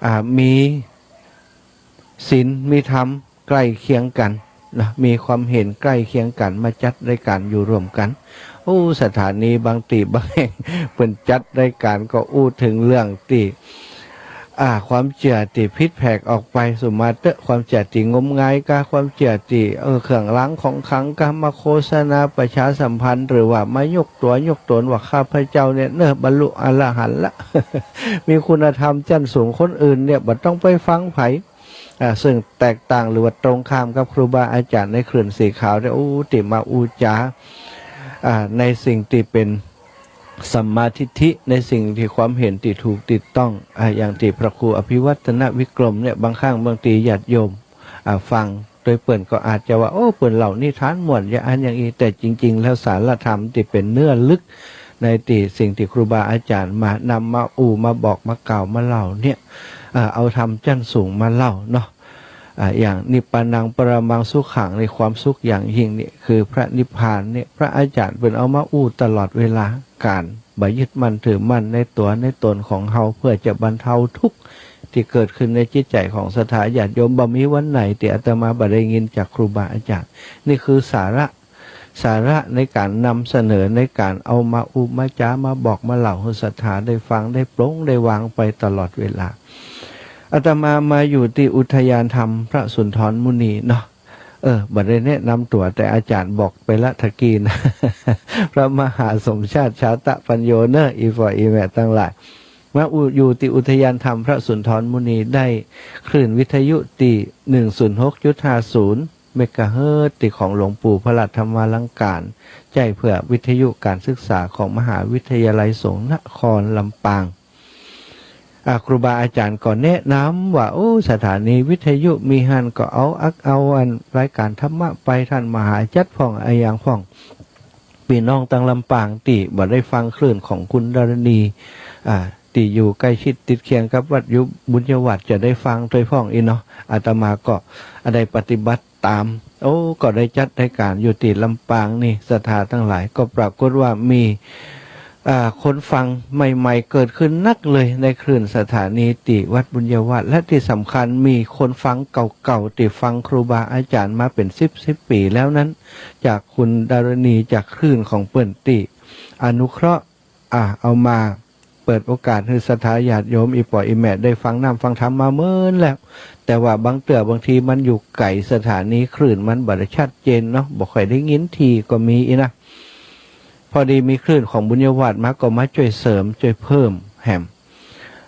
อ่า มีศีลมีธรรมใกล้เคียงกั๋นนะ มีความเห็นใกล้เคียงกั๋น มาจัดรายก๋านอยู่ร่วมกั๋น โอ้ สถานีบางตี้บางแห่ง เปิ้นจัดรายก๋านก็อู้เถิงเรื่องตี้ อ่า ความเจื้อตี้ผิดแผกออกไป สุมาเต๊อะ ความเจื้อตี้งมงายกา ความเจื้อตี้ เออ เครื่องรางของขลังกา มาโฆษณาประชาสัมพันธ์ หรือว่ามายกตั๋วยกต๋นว่าข้าพเจ้าเนี่ยเนาะ บรรลุอรหันต์ละ มีคุณธรรมจั้นสูง คนอื่นเนี่ยบ่ต้องไปฟังใผ อ่า ซึ่งแตกต่างหรือว่าตรงข้ามกับครูบาอาจ๋ารย์ในคลื่นสีขาวเนี่ย โอ้ ตี้มาอู้จ๋า อ่า ในสิ่งตี้เป๋นสัมมาทิฏฐิ ในสิ่งตี้ความเห็นตี้ถูกตี้ต้อง อ่า อย่างตี้พระครูอภิวัฒนวิกรมเนี่ย บางครั้งบางทีญาติโยม อ่า ฟังโดยเปิ้นก็อาจจะว่า โอ้ เปิ้นเล่านิทานม่วนอย่างอั้นอย่างอี้ แต่จริงๆ แล้วสารธรรมตี้เป๋นเนื้อลึก ในตี้สิ่งตี้ครูบาอาจ๋ารย์มานำมาอู้มาบอกมากล่าวมาเล่าเนี่ย เอ่อ เอาธรรมจั้นสูงมาเล่าเนาะ อ่า อย่างนิพพานังปรมังสุขัง ในความสุขอย่างยิ่งนี่คือพระนิพพานเนี่ย พระอาจ๋ารย์เปิ้นเอามาอู้ตลอดเวลา ก๋านบ่ยึดมั่นถือมั่นในตั๋วในต๋นของเฮา เพื่อจะบรรเทาทุกข์ตี้เกิดขึ้นในจิตใจ๋ของศรัทธาญาติโยม บ่มีวันไหนตี้อาตมาบ่ได้ยินจากครูบาอาจ๋ารย์ นี่คือสาระ สาระในก๋านนำเสนอ ในก๋านเอามาอู้มาจ๋า มาบอกมาเล่าหื้อศรัทธาได้ฟัง ได้ปลงได้วางไปตลอดเวลา อาตมามาอยู่ตี้อุทยานธรรมพระสุนทรมุนีเนาะ เออ บ่ได้แนะนำตั๋ว แต่อาจ๋ารย์บอกไปละตะกี้นะ พระมหาสมชาติ ชาตะปัญโญเนาะ อี่ป้ออี่แม่ตังหลาย มาอุ- อยู่ตี้อุทยานธรรมพระสุนทรมุนี ได้คลื่นวิทยุตี้ หนึ่งศูนย์หกจุดห้าศูนย์ เมกะเฮิรตซ์ ตี้ของหลวงปู่พระราชธรรมาลังก๋าน ใจ๊เพื่อวิทยุก๋านศึกษาของมหาวิทยาลัยสงฆ์นครลำปาง อ่า ครูบาอาจ๋ารย์ก็แนะนำว่า โอ้ สถานีวิทยุมีหั้น ก็เอาอักเอาอันรายก๋านธรรมะไป ท่านมหาจัดพ่องอะหยังพ่อง ปี้น้องตังลำปางตี้บ่ได้ฟังคลื่นของคุณดารณี อ่า ตี้อยู่ใก้ชิดติดเคียงกับวัดอยู่บุญญวัฒน์ จะได้ฟังตวยพ่องอี้เนาะ อาตมาก็ได้ปฏิบัติต๋าม โอ้ ก็ได้จัดรายก๋านอยู่ตี้ลำปางนี่ ศรัทธาตังหลาย ก็ปรากฏว่ามี อ่า คนฟังใหม่ๆ เกิดขึ้นนักเลยในคลื่นสถานีตี้วัดบุญญวัฒน์ และตี้สำคัญมีคนฟังเก่าๆ ตี้ฟังครูบาอาจ๋ารย์มาเป๋นสิบสิบปี๋แล้วนั้น จากคุณดารณี จากคลื่นของเปิ้นตี้อนุเคราะห์ อ่า เอามาเปิดโอกาสหื้อศรัทธาญาติโยม อี่ป้ออี่แม่ได้ฟังน้ำฟังธรรมมาเมินแล้ว แต่ว่าบางเตื้อบางทีมันอยู่ไก๋ สถานีคลื่นมันบ่ได้ชัดเจนเนาะ บ่ค่อยได้ยินทีก็มีอี้นะ พอดีมีคลื่นของบุญญวัฒน์มา ก็มาจ้วยเสริมจ้วยเพิ่มแหม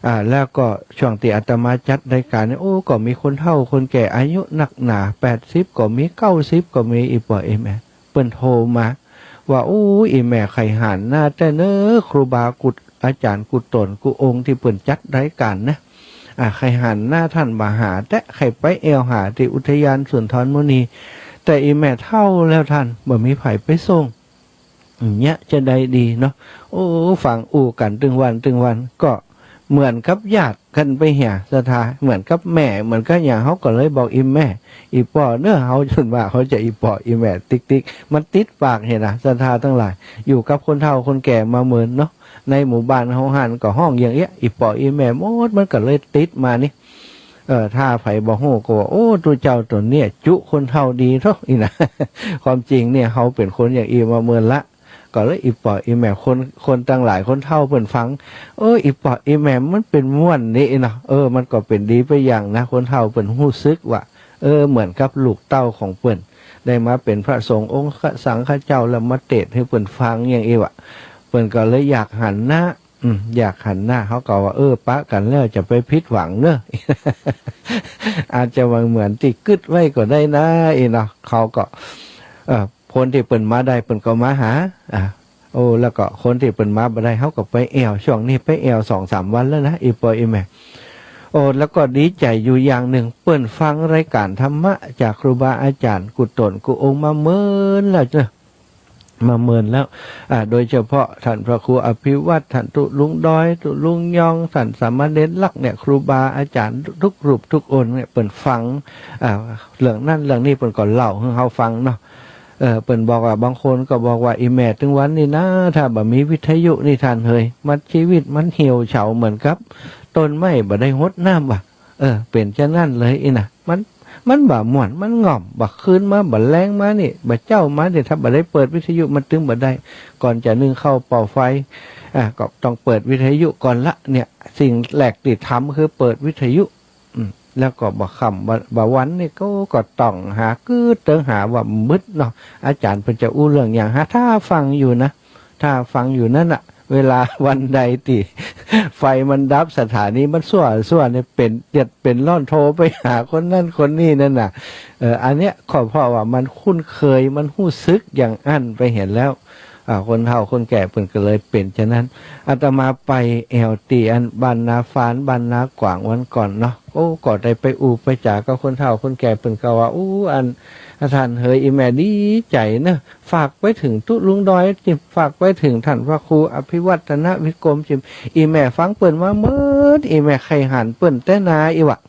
อ่า แล้วก็ช่วงตี้อาตมาจัดรายก๋านนี่ โอ้ ก็มีคนเฒ่าคนแก่อายุนักหนา แปดสิบก็มี เก้าสิบก็มี อี่ป้ออี่แม่ เปิ้นโทรมาว่า โอ้ อี่แม่ใค่หันหน้าแต๊เนาะ ครูบากู้- อาจ๋ารย์กู้ต๋นกู้องค์ตี้เปิ้นจัดรายก๋านนะ อ่า ใค่หันหน้าท่านบ่หาแต๊ ใค่ไปแอ่วหาตี้อุทยานสุนทรมุนี แต่อี่แม่เฒ่าแล้วท่าน บ่มีใผไปส่ง อย่างเนี้ยจะใดดีเนาะ โอ้ ฟังอู้กั๋นตึงวันตึงวัน ก็เหมือนกับญาติ กั๋นไปเหีย ศรัทธา เหมือนกับแม่ เหมือนกับหยัง เฮาก็เลยบอก อี่แม่ อี่ป้อเนาะ เฮา ส่วนมากเฮาจะอี่ป้ออี่แม่ติ๊กๆ มันติดปากหั้นนะ ศรัทธาตังหลาย อยู่กับคนเฒ่าคนแก่มาเมินเนาะ ในหมู่บ้านเฮาหั้นก็ฮ้องอย่างเอี้ย อี่ป้ออี่แม่หมด มันก็เลยติดมานี่ เออ ถ้าใผบ่ฮู้ก็ว่า โอ้ ตุ๊เจ้าต๋นเนี่ย จุคนเฒ่าดีเถาะ อี่นะ ความจริงเนี่ย เฮาเป๋นคนอย่างอี้มาเมินละ ก็เลยอี่ป้ออี่แม่ คน คนตังหลาย คนเฒ่าเปิ้นฟัง เออ อี่ป้ออี่แม่มันเป๋นม่วนนี่เนาะ เออ มันก็เป๋นดีไปอย่างนะ คนเฒ่าเปิ้นฮู้สึกว่า เออ เหมือนกับลูกเต้าของเปิ้น ได้มาเป๋นพระสงฆ์องค์สังฆเจ้าแล้วมาเตศน์หื้อเปิ้นฟังอย่างอี้ว่ะ เปิ้นก็เลยอยากหันหน้า อืม อยากหันหน้า เขาก็ว่า เออ ปะกั๋นแล้วจะไปผิดหวังเนาะ อาจจะว่าเหมือนตี้กึ๊ดไว้ก็ได้นะ อี่เนาะ เขาก็ เออ คนตี้เปิ้นมาได้เปิ้นก็มาหา อ่า โอ้ แล้วก็คนตี้เปิ้นมาบ่ได้ เขาก็ไปแอ่ว ช่วงนี้ไปแอ่วสองสามวันแล้วนะ อี่ป้ออี่แม่ โอ้ แล้วก็ดีใจ๋อยู่อย่างนึ่ง เปิ้นฟังรายก๋านธรรมะจากครูบาอาจ๋ารย์กู้ต๋นกู้องค์มาเมินแล้วเนาะ มาเมินแล้ว อ่า โดยเฉพาะต้านพระครูอภิวัตร ต้านตุ๊ลุงดอย ตุ๊ลุงยอง ต้านสามเณรลักษณ์เนี่ย ครูบาอาจ๋ารย์กู้รูปกู้องค์เนี่ย เปิ้นฟัง อ่า เรื่องนั้นเรื่องนี้เปิ้นก็เล่าหื้อเฮาฟังเนาะ เออ เปิ้นบอกว่า บางคนก็บอกว่า อี่แม่ตึงวันนี่นะ ถ้าบ่มีวิทยุนี่ต้านเหย มัน จีวิตมันเหี่ยวเฉาเหมือนกับต้นไม้บ่ได้ฮดน้ำว่ะ เออ เป๋นจานั้นเลยอี่นะ มัน มันบ่ม่วน มันง่อม บ่คืนมา บ่แลงมานี่ บ่เจ๊ามานี่ ถ้าบ่ได้เปิดวิทยุมันตึงบ่ได้ ก่อนจะนึ่งข้าวเป่าไฟ อ่า ก็ต้องเปิดวิทยุก่อนละเนี่ย สิ่งแรกตี้ทำคือเปิดวิทยุ อืม แล้วก็บ่ค่ำบ่ บ่วันนี่ก็ ก็ต้องหา กึ๊ดเติงหาว่าบ่าเนาะ อาจ๋ารย์เปิ้นจะอู้เรื่องหยัง หาถ้าฟังอยู่นะ ถ้าฟังอยู่นั้นน่ะ เวลาวันใดตี้ไฟมันดับ สถานีมันสั่วๆ เนี่ย เป๋นเดือดเป๋นร้อน โทรไปหาคนนั้นคนนี้นั่นน่ะ เออ อันเนี้ยก็เพราะว่ามันคุ้นเคย มันฮู้สึกอย่างอั้นไปหั้นแล้ว อ่า คนเฒ่าคนแก่เปิ้นก็เลยเป๋นจานั้น อาตมาไปแอ่วตี้อันบ้านนาฟาน บ้านนากวางวันก่อนเนาะ โอ้ ก็ได้ไปอู้ไปจ๋ากับคนเฒ่าคนแก่ เปิ้นก็ว่า อู้ อัน ต้านเหย อี่แม่ดีใจ๋เนาะ ฝากไปเถิงตุ๊ลุงดอยจิม ฝากไปเถิงต้านพระครูอภิวัฒนวิกรมจิม อี่แม่ฟังเปิ้นมาเมิน อี่แม่ใค่หันเปิ้นแต๊นา อี่ว่ะ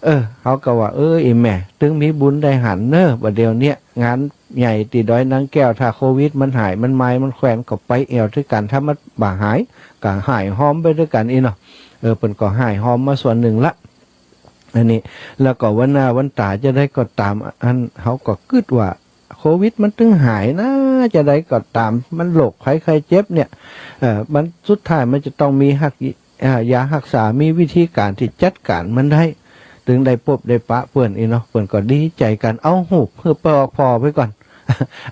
เออ เฮาก็ว่า เออ อี่แม่ ตึงมีบุญได้หันเนาะ บ่าเดี่ยวเนี้ย งานใหญ่ตี้ดอยนางแก้ว ถ้าโควิดมันหาย มันมาย มันแคว่น ก็ไปแอ่วตวยกั๋น ถ้ามันบ่หาย ก็หายฮอมไปตวยกั๋น อี่เนาะ เออ เปิ้นก็หายฮอมมาส่วนนึ่งละ อันนี้ แล้วก็วันหน้าวันต๋าจะใดก็ต๋าม อัน เฮาก็กึ๊ดว่า โควิดมันตึงหายนะ จะใดก็ต๋าม มันโรคภัยไข้เจ็บเนี่ย เอ่อ มันสุดท้ายมันจะต้องมีฮัก อ่า ยาฮักษา มีวิธีก๋านตี้จัดก๋านมันได้ ตึงได้ปบได้ปะเปิ้น อี่เนาะ เปิ้นก็ดีใจ๋กั๋น เอาฮูปหื้อป้อผ่อไปก่อน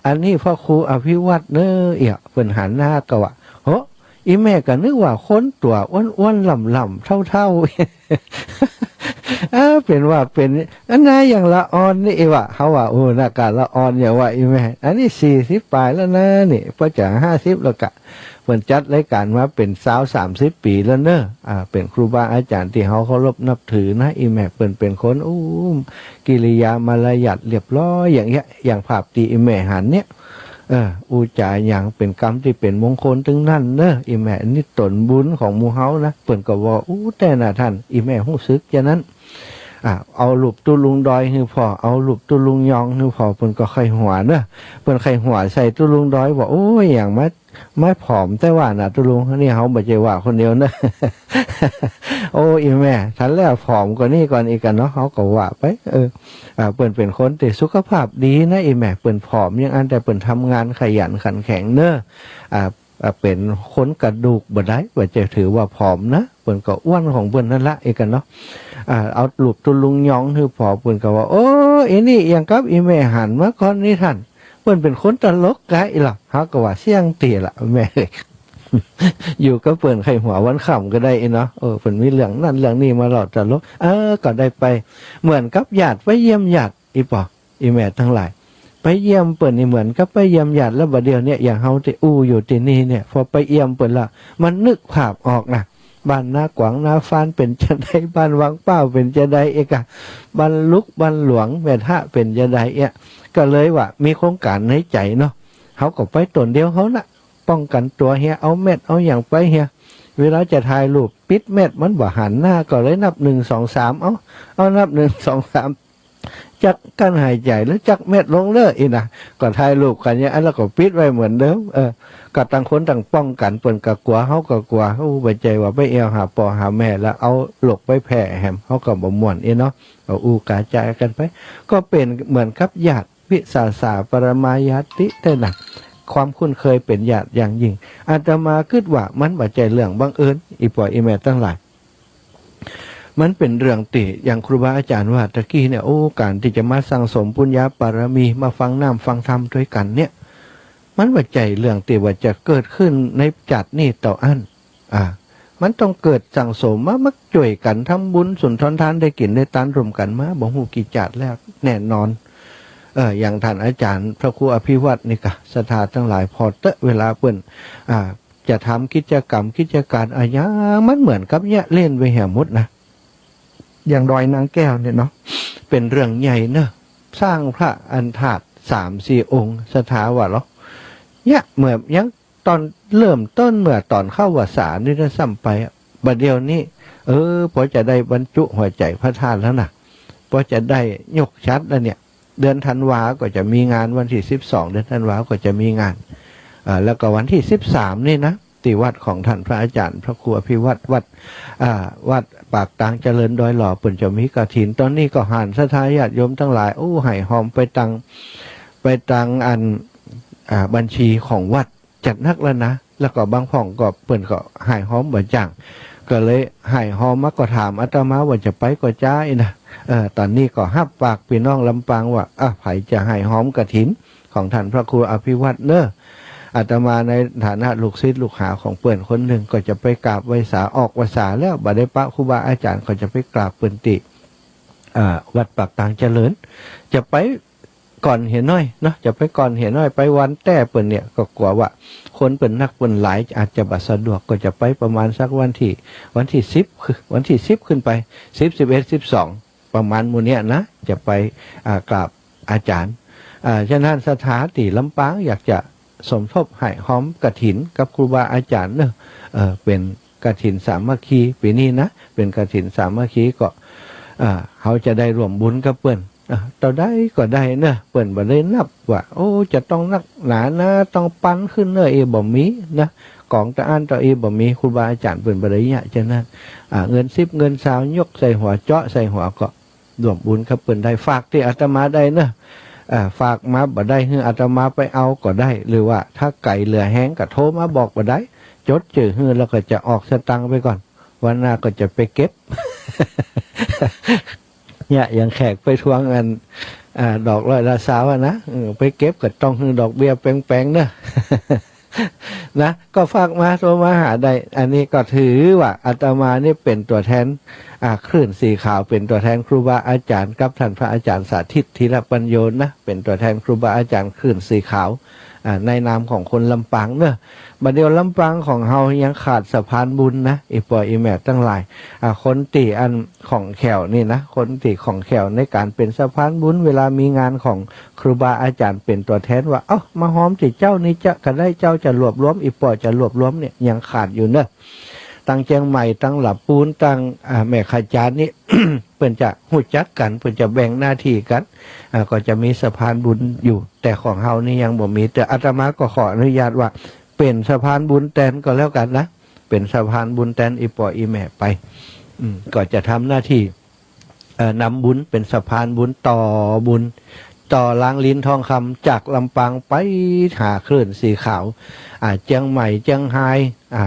อันนี้พระครูอภิวัฒน์เนาะ เอี้ย เปิ้นหันหน้าก็ว่า โห อี่แม่ก็นึกว่าคนตั๋วอ้วนๆ ล่ำๆ เฒ่าๆ เออ เป๋นว่าเป๋น อันนาอย่างละอ่อนนี่ อี่ว่ะ เฮาว่า โอ้ หน้ากากละอ่อนอย่างว่า อี่แม่ อันนี้สี่สิบป๋ายแล้วนะนี่ ป้อจ๋าห้าสิบแล้วกะ เปิ้นจัดรายก๋านมาเป๋นซาวสามสิบปี๋แล้วเนาะ อ่า เป๋นครูบาอาจ๋ารย์ตี้เฮาเคารพนับถือนะ อี่แม่ เปิ้นเป๋นคน อู้ กิริยามารยาทเรียบร้อย อย่างเงี้ย อย่างภาพตี้อี่แม่หันเนี่ย เออ อู้จ๋าหยังเป๋นกำตี้เป๋นมงคลตึงนั้นเนาะ อี่แม่ อันนี้ต๋นบุญของหมู่เฮานะ เปิ้นก็ว่า อู้ แต๊นาต้าน อี่แม่ฮู้สึกจานั้น อ่า เอารูปตุ๊ลุงดอยหื้อผ่อ เอารูปตุ๊ลุงยองหื้อผ่อ เปิ้นก็ใค่หัวเนาะ เปิ้นใค่หัวใส่ตุ๊ลุงดอยว่า โอ้ย อย่างมา มาผอมแต๊ว่านะตุ๊ลุง นี่เฮาบ่ใจ้ว่าคนเดียวเนาะ โอ้ อี่แม่ ทันแล้วผอมกว่านี้ก่อนอีกกั๋นเนาะ เฮาก็ว่าไป เออ อ่า เปิ้นเป๋นคนตี้สุขภาพดีนะ อี่แม่ เปิ้นผอมอย่างอั้น แต่เปิ้นทำงานขยันขันแข็งเนาะ อ่า อ่า เป๋นคนกระดูกบ่ได้ บ่ใจ้ถือว่าผอมนะ เปิ้นก็อ้วนของเปิ้นนั่นละ อี่กั๋นเนาะ อ่า เอารูปตุ๊ลุงยองหื้อผ่อ เปิ้นก็ว่า โอ้ อี่นี่อย่างกับอี่แม่หันมาก่อนนี่ต้าน เปิ้นเป๋นคนตลกกะ อี่หละ เฮาก็ว่าเสี้ยงตี้ละ แม่ อยู่กับเปิ้นใค่หัววันค่ำก็ได้ อี่เนาะ เออ เปิ้นมีเรื่องนั้นเรื่องนี้มาเล่าตลก เออ ก็ได้ไป เหมือนกับญาติไปเยี่ยมญาติ อี่ป้อ อี่แม่ตังหลาย ไปเยี่ยมเปิ้นนี่เหมือนกับไปเยี่ยมญาติ แล้วบ่าเดี่ยวเนี้ย อย่างเฮาตี้อู้อยู่ตี้นี่เนี่ย พอไปเยี่ยมเปิ้นละ มันนึกภาพออกนะ บ้านนากวางนาฟานเป๋นจาใด บ้านวังเป้าเป๋นจาใด เอี้ยกะ บ้านลุกบ้านหลวงแม่ทะเป๋นจาใด เอี้ย ก็เลยว่ามีโครงก๋านในใจ๋เนาะ เฮาก็ไปต๋นเดียวเฮานะ ป้องกั๋นตั๋วเหีย เอาแมสเอาหยังไปเหีย เวลาจะถ่ายรูป ปิดเม็ดมันบ่หันหน้า ก็เลยนับหนึ่ง สอง สาม เอ้า เอ้า นับหนึ่ง สอง สาม จักกั้นหายใจ๋แล้วจักเม็ดลงเน้อ อี้นะ ก็ถ่ายรูปกั๋นอย่างอั้นแล้วก็ปิดไว้เหมือนเดิม เออ ก็ต่างคนต่างป้องกั๋น เปิ้นก็กั๋ว เฮาก็กั๋ว โอ้ บ่ใจ้ว่าไปแอ่วหาป้อหาแม่แล้วเอาโรคไปแพร่แหม เฮาก็บ่ม่วนอี้เนาะ ก็อู้กาจ๋ากั๋นไป ก็เป๋นเหมือนกับญาติ วิสาสาปรมาญาติแต๊นะ ความคุ้นเคยเป๋นญาติอย่างยิ่ง อาตมากึ๊ดว่ามันบ่ใจ้เรื่องบังเอิญ อี่ป้ออี่แม่ตังหลาย มันเป๋นเรื่องตี้ อย่างครูบาอาจ๋ารย์ว่าตะกี้เนี่ย โอ้ ก๋านตี้จะมาสั่งสมปุญญาปารมี มาฟังน้ำฟังธรรมตวยกั๋นเนี่ย มันบ่ใจ้เรื่องตี้ว่าจะเกิดขึ้นในจาตินี้เต้าอั้น อ่า มันต้องเกิดสั่งสมมา มาจ้วยกั๋นทำบุญสุนทรทาน ได้กิ๋นได้ตานร่วมกั๋นมา บ่ฮู้กี่จาติแล้วแน่นอน เออ อย่างต้านอาจ๋ารย์พระครูอภิวัฒน์นี่กา ศรัทธาตังหลาย ผ่อเต๊อะ เวลาเปิ้น อ่า จะทำกิจกรรม กิจก๋านอะหยัง มันเหมือนกับเยียะเล่นไปแหมหมดนะ อย่างดอยนางแก้วเนี่ยเนาะ เป๋นเรื่องใหญ่เนอะ สร้างพระอันธาตุสามสี่องค์ ศรัทธาว่าเหรอ เยียะเหมือนยังต๋อนเริ่มต้นเมื่อต๋อนเข้าพรรษานี่ด้วยซ้ำไปอะ บ่าเดี่ยวนี้ เออ ปอจะได้บรรจุหัวใจ๋พระธาตุแล้วนะ ปอจะได้ยกฉัตรแล้วเนี่ย เดือนธันวาก็จะมีงาน วันตี้สิบสอง เดือนธันวาก็จะมีงาน อ่า แล้วก็วันตี้สิบสามนี่นะ ตี้วัดของต้านพระอาจ๋ารย์พระครูอภิวัฒน์ วัด อ่า วัดปากตางเจริญดอยหล่อ เปิ้นจะมีกฐิน ต๋อนนี้ก็หันศรัทธาญาติโยมตังหลาย โอ้ ให้หอมไปตัง ไปตังอัน อ่า บัญชีของวัด จัดนักแล้วนะ แล้วก็บางพ่องก็เปิ้นก็ให้หอมบ่จ้าง ก็เลยให้หอมมา ก็ถามอาตมาว่าจะไปก่อจ๊ะอี้นะ เออ ต๋อนนี้ก็ฮับฝากปี้น้องลำปางว่า อ่ะ ใผจะให้หอมกฐินของต้านพระครูอภิวัฒน์เน้อ อาตมาในฐานะลูกศิษย์ลูกหาของเปิ้นคนนึ่ง ก็จะไปกราบไหว้สา ออกพรรษาแล้ว บ่ได้ปะครูบาอาจ๋ารย์ ก็จะไปกราบเปิ้นตี้ อ่า วัดปากตางเจริญ จะไป ก่อนเหียน้อยเนาะ จะไปก่อนเหียน้อย ไปวันแต๊เปิ้นเนี่ย ก็กั๋วว่าคนเปิ้นนักเปิ้นหลาย อาจจะบ่สะดวก ก็จะไปประมาณสักวันตี้ วันตี้สิบ คือวันตี้สิบขึ้นไป สิบ สิบเอ็ด สิบสอง ประมาณหมู่เนี้ยนะ จะไป อ่า กราบอาจ๋ารย์ อ่า ฉะนั้นศรัทธาตี้ลำปางอยากจะสมทบให้หอมกฐินกับครูบาอาจ๋ารย์เนาะ เออ เป๋นกฐินสามัคคีปี๋นี้นะ เป๋นกฐินสามัคคี ก็ อ่า เฮาจะได้ร่วมบุญกับเปิ้น อ่ะ เต้าใดก็ได้เนอะ เปิ้นบ่ได้นับว่า โอ้ จะต้องนักหนานะ ต้องปันขึ้นเน้อ เอ บ่มีนะ ก๋องตะอั้นเต้า เอ บ่มี ครูบาอาจ๋ารย์เปิ้นบ่ได้เยียะ ฉะนั้น อ่า เงินสิบ เงินซาว ยกใส่หัว เจาะใส่หัว ก็ร่วมบุญกับเปิ้นได้ ฝากตี้อาตมาได้เนอะ อ่า ฝากมาบ่ได้ หื้ออาตมาไปเอาก็ได้ หรือว่าถ้าไก๋เหลือแฮงก็โทรมาบอกก็ได้ จดจื้อหื้อ แล้วก็จะออกสตางค์ไปก่อน วันหน้าก็จะไปเก็บ เนี่ย อย่างแขกไปทวงอัน อ่า ดอกร้อยละซาวอะนะ เออ ไปเก็บก็ต้องหื้อดอกเบี้ยแปงๆ เนอะ นะ ก็ฝากมา โทรมาหาได้ อันนี้ก็ถือว่าอาตมานี่เป๋นตั๋วแทน อ่า คลื่นสีขาว เป๋นตั๋วแทนครูบาอาจ๋ารย์กับต้านพระอาจ๋ารย์สาธิต ธีรปัญโญ นะ เป๋นตั๋วแทนครูบาอาจ๋ารย์คลื่นสีขาว อ่า ในนามของคนลำปางเนอะ บ่าเดี่ยวลำปางของเฮายังขาดสะพานบุญนะ อี่ป้ออี่แม่ตังหลาย อ่า คนตี้อัน ของแขวนี่นะ คนตี้ของแขวในก๋านเป๋นสะพานบุญ เวลามีงานของครูบาอาจ๋ารย์เป๋นตั๋วแทนว่า เอ้า มาหอมตี้เจ้านี่จะ ก็ได้ เจ้าจะรวบรวม อี่ป้อจะรวบรวมเนี่ย ยังขาดอยู่เนอะ ตังเจียงใหม่ ตังหลับปูน ตัง อ่า แม่ขจานนี่ เปิ้นจะฮู้จักกั๋น เปิ้นจะแบ่งหน้าตี้กั๋น อ่า ก็จะมีสะพานบุญอยู่ แต่ของเฮานี่ยังบ่มี แต่อาตมาก็ขออนุญาตว่า เป๋นสะพานบุญแตนก็แล้วกั๋นนะ เป๋นสะพานบุญแตนอี่ป้ออี่แม่ไป อืม ก็จะทำหน้าตี้ เอ่อ นำบุญ เป๋นสะพานบุญ ต่อบุญ ต่อรางลิ้นทองคำ จากลำปางไปหาคลื่นสีขาว อ่า เจียงใหม่ เจียงฮาย อ่า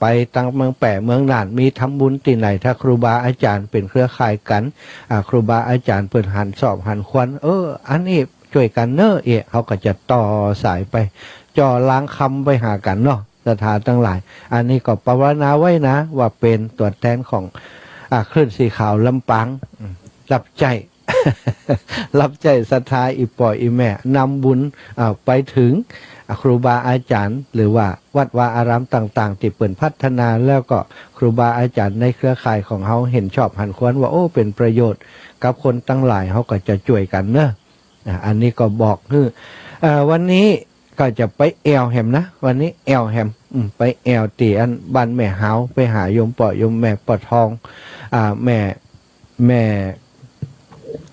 ไปตังเมืองแป้ เมืองน่าน มีทำบุญตี้ไหน ถ้าครูบาอาจ๋ารย์เป๋นเครือข่ายกั๋น อ่า ครูบาอาจ๋ารย์เปิ้นหันชอบหันควร เออ อันนี้จ้วยกั๋นเนอะ เอ เฮาก็จะต่อสายไป จ่อรางคำไปหากั๋นเนาะ ศรัทธาตังหลาย อันนี้ก็ภาวนาไว้นะ ว่าเป๋นตั๋วแทนของ อ่า คลื่นสีขาวลำปาง อืม ฮับใจ๊ ฮับใจ๊ศรัทธาอี่ป้ออี่แม่ นำบุญ อ่า ไปเถิง อ่า ครูบาอาจ๋ารย์ หรือว่าวัดวาอารามต่างๆ ตี้เปิ้นพัฒนา แล้วก็ครูบาอาจ๋ารย์ในเครือข่ายของเฮาหันชอบหันควรว่า โอ้ เป๋นประโยชน์กับคนตังหลาย เฮาก็จะจ้วยกั๋นเนอะ อ่า อันนี้ก็บอกหื้อ อ่า วันนี้ ก็จะไปแอ่วแหมนะ วันนี้แอ่วแหม อืม ไปแอ่วตี้อันบ้านแม่ฮาว ไปหาโยมป้อโยมแม่ป้อทอง อ่า แม่ แม่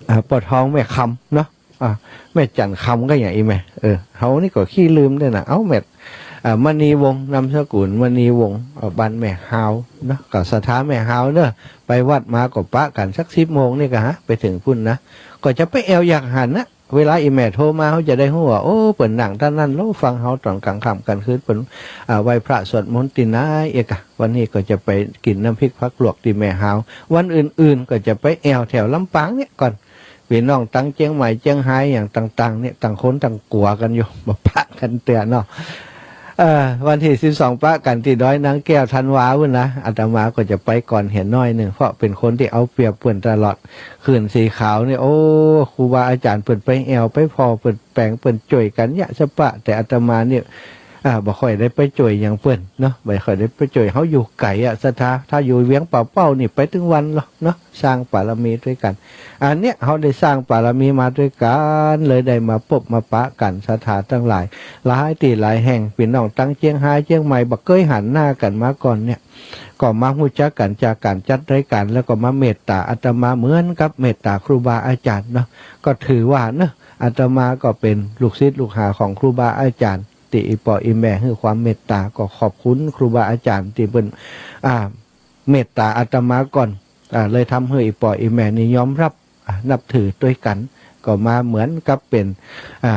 อ่า ป้อทองแม่คำเนาะ อ่า แม่จันทร์คำก็อย่างอี้แม่ เออ เฮานี่ก็ขี้ลืมด้วยนะ เอ้า แม่ อ่า มณีวงศ์ นามสกุลมณีวงศ์ เอ่อ บ้านแม่ฮาวเนาะ ก็ศรัทธาแม่ฮาวเนาะ ไปวัดมาก็ปะกั๋นสักสิบโมงนี่ก็ฮะ ไปเถิงปุ้นนะ ก็จะไปแอ่วอยากหันนะ เวลาอี่แม่โทรมา เฮาจะได้ฮู้ว่า โอ้ เปิ้นนั่งต้านนั้นโล ฟังเฮาต๋อนก๋างค่ำก๋างคืน เปิ้น อ่า ไหว้พระสวดมนต์ตี้ไหนเอกอะ วันนี้ก็จะไปกิ๋นน้ำพริกผักลวกตี้แม่ฮาว วันอื่นๆ ก็จะไปแอ่วแถวลำปางเนี่ยก่อน ปี้น้องตังเจียงใหม่เจียงฮายอย่างต่างๆ เนี่ย ต่างคนต่างกั๋วกั๋นอยู่ บ่ปะกั๋นเตื้อเนาะ เอ่อ วันตี้สิบสองปะกั๋นตี้ดอยนางแก้วธันวาปุ้นนะ อาตมาก็จะไปก่อนเหียน้อยนึ่ง เพราะเป๋นคนตี้เอาเปรียบเปิ้นตลอด คลื่นสีขาวนี่ โอ้ ครูบาอาจ๋ารย์เปิ้นไปแอ่วไปผ่อ เปิ้นแป๋งเปิ้นจ้วยกั๋นเยียะสะปะ แต่อาตมานี่ อ่า บ่ค่อยได้ไปจ้วยหยังเปิ้นเนาะ บ่ค่อยได้ไปจ้วย เฮาอยู่ไก๋อะ ศรัทธา ถ้าอยู่เวียงป่าเป้านี่ไปตึงวันลอเนาะ สร้างบารมีตวยกั๋น อันเนี้ยเฮาได้สร้างบารมีมาตวยกั๋น เลยได้มาปบมาปะกั๋น ศรัทธาตังหลาย หลายตี้หลายแห่ง ปี้น้องตังเจียงฮายเจียงใหม่ บ่เกยหันหน้ากั๋นมาก่อนเนี่ย ก็มาฮู้จักกั๋นจากก๋านจัดรายก๋าน แล้วก็มาเมตต๋าอาตมาเหมือนกับเมตต๋าครูบาอาจ๋ารย์เนาะ ก็ถือว่าเนาะ อาตมาก็เป๋นลูกศิษย์ลูกหาของครูบาอาจ๋ารย์ ตี้อี่ป้ออี่แม่หื้อความเมตต๋า ก็ขอบคุณครูบาอาจ๋ารย์ตี้เปิ้น อ่า เมตต๋าอาตมาก่อน อ่า เลยทำหื้ออี่ป้ออี่แม่นี่ยอมรับ อ่า นับถือตวยกั๋น ก็มาเหมือนกับเป๋น อ่า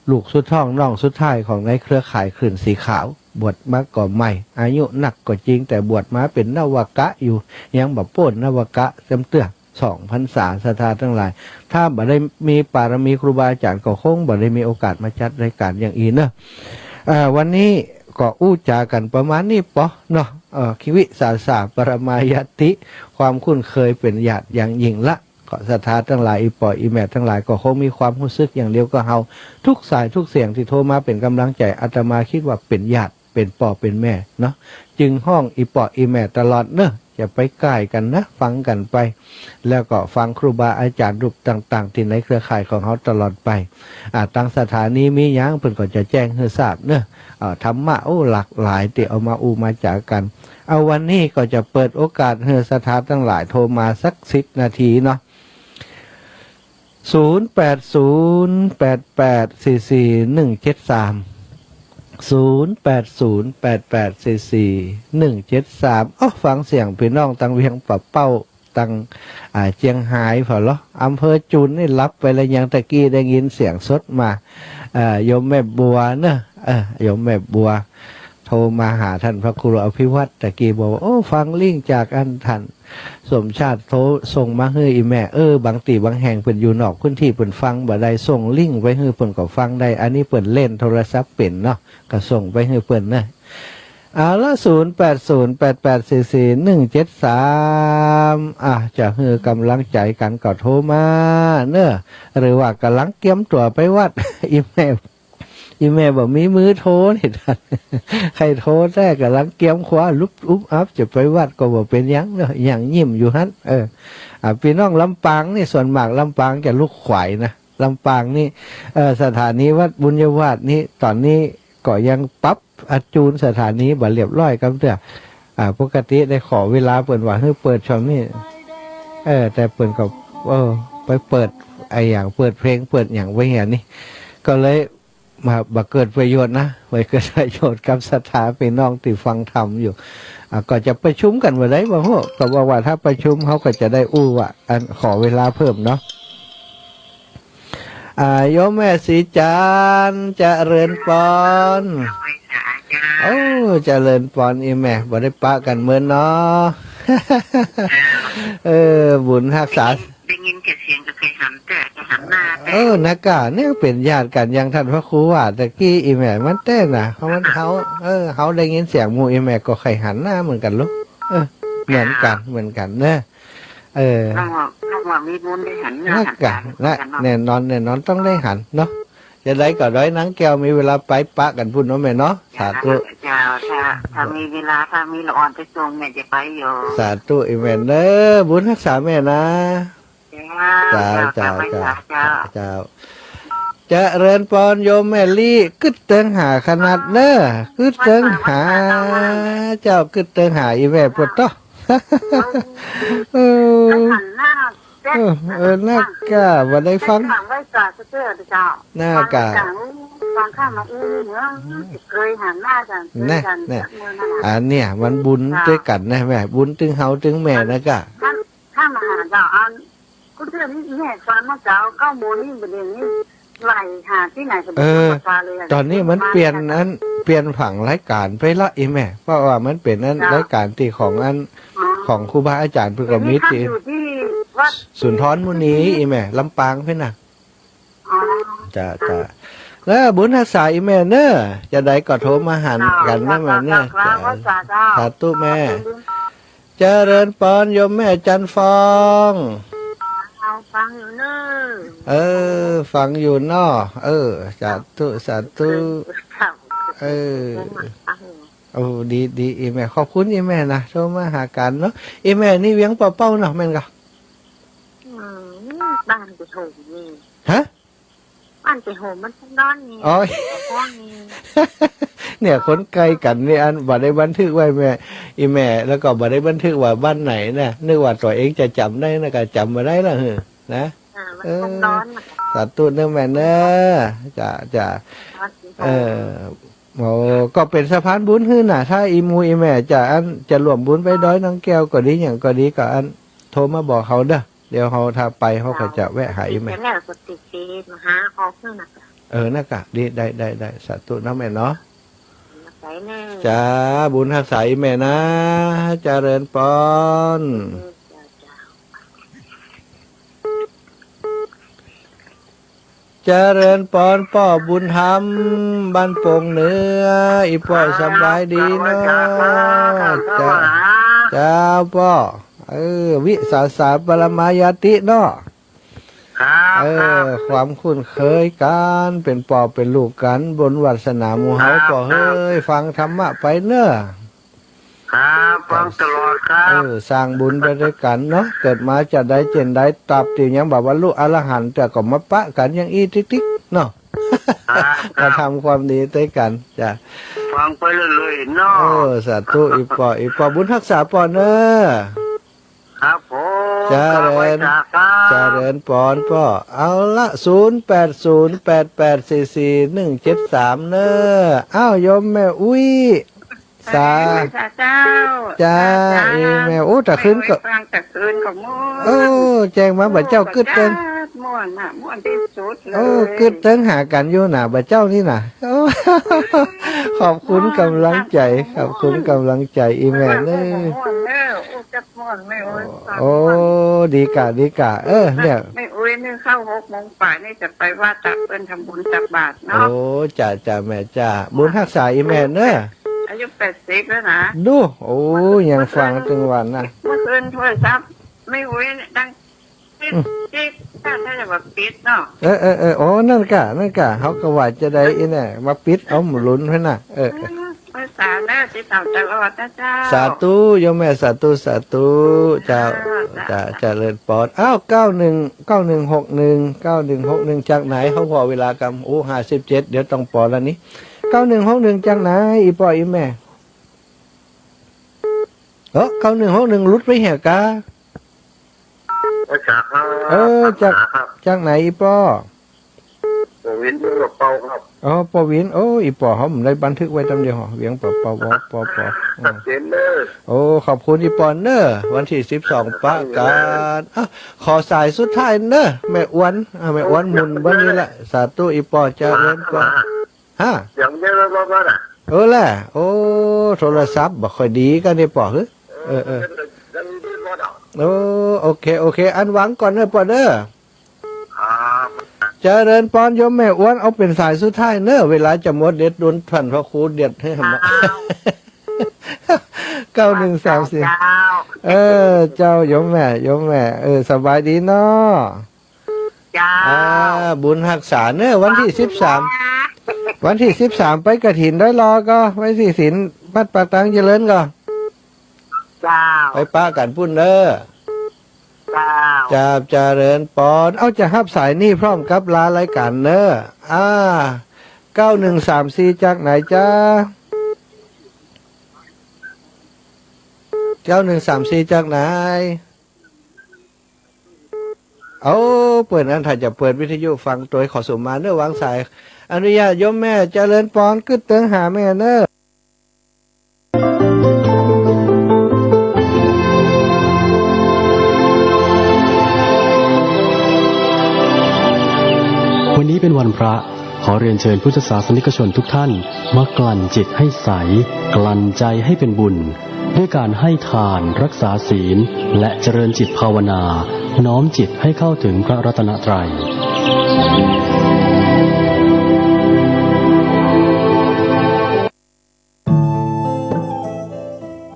ลูกสุดท้องน้องสุดท้ายของในเครือข่ายคลื่นสีขาว บวชมาก็ใหม่ อายุนักก็จริง แต่บวชมาเป๋นนวกะอยู่ ยังบ่ป๊นนวกะจำเตื้อ สองพรรษา ศรัทธาตังหลาย ถ้าบ่ได้มีบารมีครูบาอาจ๋ารย์ ก็คงบ่ได้มีโอกาสมาจัดรายก๋านอย่างอี้เนาะ อ่า วันนี้ก็อู้จ๋ากั๋นประมาณนี้ปอเนาะ เอ่อ คิวิสาสาปรมายาติ ความคุ้นเคยเป๋นญาติอย่างยิ่งละ ก็ศรัทธาตังหลาย อี่ป้ออี่แม่ตังหลาย ก็คงมีความฮู้สึกอย่างเดียวกับเฮา ทุกสายทุกเสียงตี้โทรมาเป๋นก๋ำลังใจ๋ อาตมากึ๊ดว่าเป๋นญาติ เป๋นป้อเป๋นแม่เนาะ จึงฮ้องอี่ป้ออี่แม่ตลอดเนาะ จะไปก้ายกั๋นนะ ฟังกั๋นไป แล้วก็ฟังครูบาอาจ๋ารย์รูปต่างๆ ตี้ในเครือข่ายของเฮาตลอดไป อ่า ตางสถานีมีหยังเปิ้นก็จะแจ้งหื้อทราบเนาะ อ่า ธรรมะ โอ้ หลากหลายตี้เอามาอู้มาจ๋ากั๋น เอา วันนี้ก็จะเปิดโอกาสหื้อศรัทธาตังหลายโทรมาสักสิบนาทีเนาะ ศูนย์แปดศูนย์ แปดแปดสี่สี่ หนึ่งเจ็ดสาม ศูนย์แปดศูนย์ แปดแปดสี่สี่ หนึ่งเจ็ดสาม อ้อ ฟังเสียงปี้น้องตางเวียงป่าเป้า ตาง อ่า เจียงฮายผ่อลอ อำเภอจูนนี่หลับไปแล้ว ยังตะกี้ได้ยินเสียงสดมา เอ่อ โยมแม่บัวเนาะ เออ โยมแม่บัว โทรมาหาต้านพระครูอภิวัตร ตะกี้บอกว่า โอ้ ฟังลิงก์จากอันต้านสมชาติโทรส่งมาหื้ออี่แม่ เออ บางตี้บางแห่งเปิ้นอยู่นอกพื้นตี้ เปิ้นฟังบ่ได้ ส่งลิงก์ไปหื้อเปิ้นก็ฟังได้ อันนี้เปิ้นเล่นโทรศัพท์เป๋นเนาะ ก็ส่งไปหื้อเปิ้นนะ เอาละ ศูนย์แปดศูนย์ แปดแปดสี่สี่ หนึ่งเจ็ดสาม อ่ะ จะหื้อก๋ำลังใจ๋กั๋นก็โทรมาเนาะ หรือว่ากำลังเกียมตั๋วไปวัด อี่แม่ อี่แม่บ่มีมือโทรนี่ ใค่โทรแต๊ ก๋ำลังเกียมคว้าลุบอุ๊บอับจะไปวัดก็บ่เป๋นหยังเนาะ ยังยิ้มอยู่หั้น เออ อ่ะ ปี้น้องลำปางนี่ ส่วนมากลำปางจะลุกขวายนะ ลำปางนี่ เอ่อ สถานีวัดบุญญาวาสนี่ ต๋อนนี้ก็ยังปรับ อ่ะ จูนสถานีบ่เรียบร้อยกำเตื้อ อ่า ปกติได้ขอเวลาเปิ้นว่าหื้อเปิดช่วงนี้ เออ แต่เปิ้นก็ เออ ไปเปิดไอ้หยัง เปิดเพลง เปิดหยังไว้เหียนี่ ก็เลยมา บ่เกิดประโยชน์นะ บ่เกิดประโยชน์กับศรัทธาปี้น้องตี้ฟังธรรมอยู่ อ่า ก็จะประชุมกั๋นเมื่อใดบ่ฮู้ ก็บอกว่าถ้าประชุมเฮาก็จะได้อู้ว่า อัน ขอเวลาเพิ่มเนาะ อ่า โยมแม่ศรีจันทร์ เจริญปอน โอ้ เจริญปอนอี่แม่ บ่ได้ปะกั๋นเมินเนาะ เออ บุญฮักษา ได้ยินแก่เสียงก็ใค่หันแต๊ ใค่หันหน้าแต๊ เออ นะก่า เนี่ยเป๋นญาติกั๋น อย่างต้านพระครูว่าตะกี้อี่แม่มันแต๊นะ เพราะมันเฮา เออ เฮาได้ยินเสียงหมู่อี่แม่ก็ใค่หันหน้าเหมือนกั๋นลูก เออ เหมือนกั๋น เหมือนกั๋นเนาะ เออ น้องว่า น้องว่ามีบุญได้หันหน้า นะ หัน ก่า ตา นะ กันเนาะ แน่นอน แน่นอนต้องได้หันเนาะ จะได้ก็ได้ นางแก้วมีเวลาไปปะกั๋นปุ้นเนาะแม่เนาะ สาธุ เจ้า ถ้า ถ้ามีเวลา ถ้ามีละอ่อนไปส่งแม่จะไปอยู่ สาธุอี่แม่เด้อ บุญฮักษาแม่นะ เจ้า เจ้า เจ้า เจ้า เจ้า เจ้า เจริญปอนโยมแม่ลี่ กึ๊ดเติงหาขนาดเน่อ กึ๊ดเติงหา เจ้า กึ๊ดเติงหาอี่แม่ปวดต๊อ เออ หันหน้า เออ เออ น่ากะ บ่ได้ฟัง ฟังไว้จ่าเจ้า น่ากะ ฟังข้ามาอู้เนาะ เกยหันหน้ากัน แน่ แน่ อันเนี่ย มันบุญตวยกั๋นนะแม่ บุญตึงเฮาตึงแม่น่ะกะ ข้ามาหาเจ้า อัน กูเตือนนี่แม่ฟังมาเจ้า เก้าโมงนี่บ่าเดี๋ยวนี้ ไหลหาตี้ไหนก็บ่ เออ ธรรมดาเลยอะ ต๋อนนี้มันเปลี่ยนอัน เปลี่ยนผังรายก๋านไปละอี่แม่ เพราะว่ามันเป๋นอัน เจ้า รายก๋านตี้ของอัน อ๋อ ของครูบาอาจ๋ารย์เปิ้นก็มี เดี๋ยวนี้ข้าอยู่ตี้วัดสุนทรมุนีอี่แม่ ลำปางเปิ้นน่ะ อ๋อ จ้า จ้า แล้วบุญฮักษาอี่แม่เน่อ จาใดก็โทรมาหันกั๋นเน่อแม่เน่อ เจ้า เจ้า เจ้า สาธุแม่ ขอบคุณ เจริญปอนโยมแม่จันทร์ฟอง เจ้า ฟังอยู่เน่อ เออ ฟังอยู่เนาะ เออ สาธุ สาธุ เจ้า เออ ฟังอยู่ โอ้ ดี ดี อี่แม่ ขอบคุณอี่แม่นะ โทรมาหากั๋นเนาะ อี่แม่นี่เวียงป่าเป้าเนาะ แม่นก่อ อืม บ้านจะโถมนี่ ฮะ บ้านจะโถมมันต้องนอนนี่ อ๋อ ห้องนี่ เนี่ย คนใก้กั๋นนี่ อันบ่ได้บันทึกไว้แม่ อี่แม่ แล้วก็บ่ได้บันทึกว่าบ้านไหนนะ นึกว่าตั๋วเองจะจ๋ำได้นะ ก็จ๋ำบ่ได้ละเหอะนะ อ่า มัน เออ ต้องนอนน่ะ สาธุเน่อแม่เน่อ จ้า จ้า สาธุ เออ โอ้ ก็เป๋นสะพานบุญหื้อน่ะ ถ้าอี่หมู่อี่แม่จะอัน จะร่วมบุญไปดอยนางแก้วก็ดี หยังก็ดี ก็อัน โทรมาบอกเฮาเน่อ เดี๋ยวเฮาถ้าไป เฮาก็จะแวะหาอี่แม่ แล้วก็ติดเฟซมาหาออกนั่นน่ะ เออ น่ะกะ ดี ได้ ได้ ได้ สาธุเนาะแม่เนาะ ไปแน่ จ้า บุญฮักษาอี่แม่นะ เจริญปอน เออ จ้า จ้า เจริญปอนป้อบุญธรรม บ้านโป่งเหนือ อี่ป้อสบายดีเนาะ ครับ เจ้า ครับ เจ้าป้อ เออ วิสาสะปรมายาติเนาะ ครับ เออ ครับ ความคุ้นเคยกั๋น เป๋นป้อเป๋นลูกกั๋น บุญวาสนาหมู่เฮา ครับ ป้อเฮย ครับ ฟังธรรมะไปเน่อ ครับ ฟังตลอดครับ เออ สร้างบุญไปตวยกั๋นเนาะ เกิดมาจาใดเจนใด ตราบตี้ยังบ่บรรลุอรหันต์ แต่ก็มาปะกั๋นอย่างอี้ติ๊กๆ เนาะ ครับ ครับ มาทำความดีตวยกั๋น จ้ะ ฟังไปเรื่อยๆ เนาะ เออ สาธุ อี่ป้อ อี่ป้อ บุญฮักษาป้อเน่อ ครับผม เจริญ ครับ ไหว้สาครับ เจริญปอนป้อ เอาละ ศูนย์แปดศูนย์แปดแปดสี่สี่หนึ่งเจ็ดสาม เน่อ อ้าว โยมแม่อุ๊ย สา เออ สาเจ้า จ้า สาเจ้า อี่แม่ โอ้ ตะคืนก็ แม่อุ๊ยฟังตะคืนก็ม่วน โอ้ แจ้งมาบ่าเจ้า กึ๊ดเติง ม่วนน่ะ ม่วนตี้สุดเลย โอ้ กึ๊ดเติงหากั๋นอยู่น่ะ บ่าเจ้านี่น่ะ โอ้ ขอบคุณก๋ำลังใจ๋ ขอบคุณก๋ำลังใจ๋ อี่แม่เน่อ ม่วนเน่อ โอ้ จักม่วนแม่อุ๊ย โอ้ ดีก่า ดีก่า เออ เนี่ย แม่อุ๊ยนึ่งข้าวหกโมงป๋ายนี่จะไปวัดตะ เปิ้นทำบุญตักบาตรเนาะ โอ้ จ้า จ้า แม่จ้า บุญฮักษาอี่แม่เน่อ อายุแปดสิบแล้วนะ ดู โอ้ ยังฟังตึงวันน่ะ เมื่อคืนโทรศัพท์แม่อุ๊ยดัง จิ๊ก อืม จิ๊ก ถ้า ถ้าจะว่าปิดเนาะ เออ เออ เออ อ๋อ นั่นก่า นั่นก่า เฮาก็ว่าจาใดอี้แน่ มาปิดเอาหมู่ลุนไว้น่ะ เออ เออ ภาษาแม่ติดตามตลอดนะเจ้า สาธุ โยมแม่ สาธุ สาธุ เจ้า จ้า จ้า เจริญปอน อ้าว เก้าหนึ่ง เก้าหนึ่งหกหนึ่ง เก้าหนึ่งหกหนึ่ง จากไหน เฮาผ่อเวลากำ โอ้ ห้าสิบเจ็ด เดี๋ยวต้องปอแล้วนี่ เก้าหนึ่งหกหนึ่ง จากไหน อี่ป้ออี่แม่ เออ เก้าหนึ่งหกหนึ่ง หลุดไปเหียกา ภาษาครับ เออ จาก ภาษาครับ จากไหนอี่ป้อ ป้อวินเมืองป่าเป้าครับ อ๋อ ป้อวิน โอ้ อี่ป้อเฮาบ่ได้บันทึกไว้ตำเดียวหรอ เวียงป่าเป้า ปอ ปอ อืม ชัดเจนเน่อ โอ้ ขอบคุณอี่ป้อเน่อ วันตี้สิบสองปะกั๋น อ่ะ ขอสายสุดท้ายเน่อ แม่อวน อ่ะ แม่อวนหมุนบ่านี้ละ สาธุ อี่ป้อ เจริญปอน ฮะ เสียงเยอะแล้วนะ เออแหละ โอ้ โทรศัพท์บ่ค่อยดีกั๋นนี่ป้อ เฮ้ย เออ เออ เออ โอ้ โอเค โอเค อันวางก่อนเน่อป้อเน่อ ครับ เจริญปอนโยมแม่อวน เอาเป๋นสายสุดท้ายเน่อ เวลาจะหมด เดี๋ยวโดนท่านพระครูเด็ดหื้อหมด อ้าว เก้าหนึ่งสามสี่ เจ้า เออ เจ้า โยมแม่ โยมแม่ เออ สบายดีเนาะ เจ้า อ่า บุญฮักษาเน่อ วันตี้สิบสาม วันตี้สิบสาม ไปกฐินดอยหล่อก่อ ไปถือศีลวัดป่าตังเจริญก่อ เจ้า ไปปะกั๋นปุ้นเน่อ เจ้า เจ้า เจริญปอน เอ้า จะฮับสายนี่พร้อมกับลารายก๋านเน่อ อ่า เก้าหนึ่งสามสี่ จากไหนจ๊ะ เก้าหนึ่งสามสี่ จากไหน เอ้า เปิ้นอั้นถ้าจะเปิดวิทยุฟังตวย ขอสุมาเน่อ วางสาย อนุญาตโยมแม่ เจริญปอน กึ๊ดเติงหาแม่เน่อ วันนี้เป็นวันพระ ขอเรียนเชิญพุทธศาสนิกชนทุกท่าน มากลั่นจิตให้ใส กลั่นใจให้เป็นบุญ ด้วยการให้ทาน รักษาศีล และเจริญจิตภาวนา น้อมจิตให้เข้าถึงพระรัตนตรัย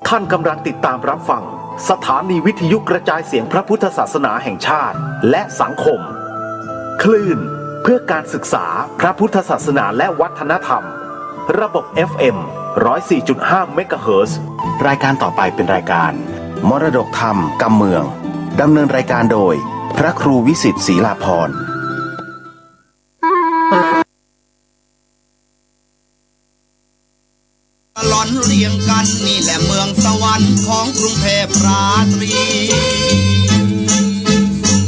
ท่านกำลังติดตามรับฟัง สถานีวิทยุกระจายเสียงพระพุทธศาสนาแห่งชาติ และสังคม คลื่นเพื่อการศึกษาพระพุทธศาสนาและวัฒนธรรม ระบบ เอฟเอ็ม ร้อยสี่จุดห้า เมกะเฮิรตซ์ รายการต่อไปเป็นรายการ มรดกธรรมกำเมือง ดำเนินรายการโดย พระครูวิสิทธิ์ ศรีลาภรณ์ ตลอดเรียงกัน นี่แหละเมืองสวรรค์ของกรุงเทพราตรี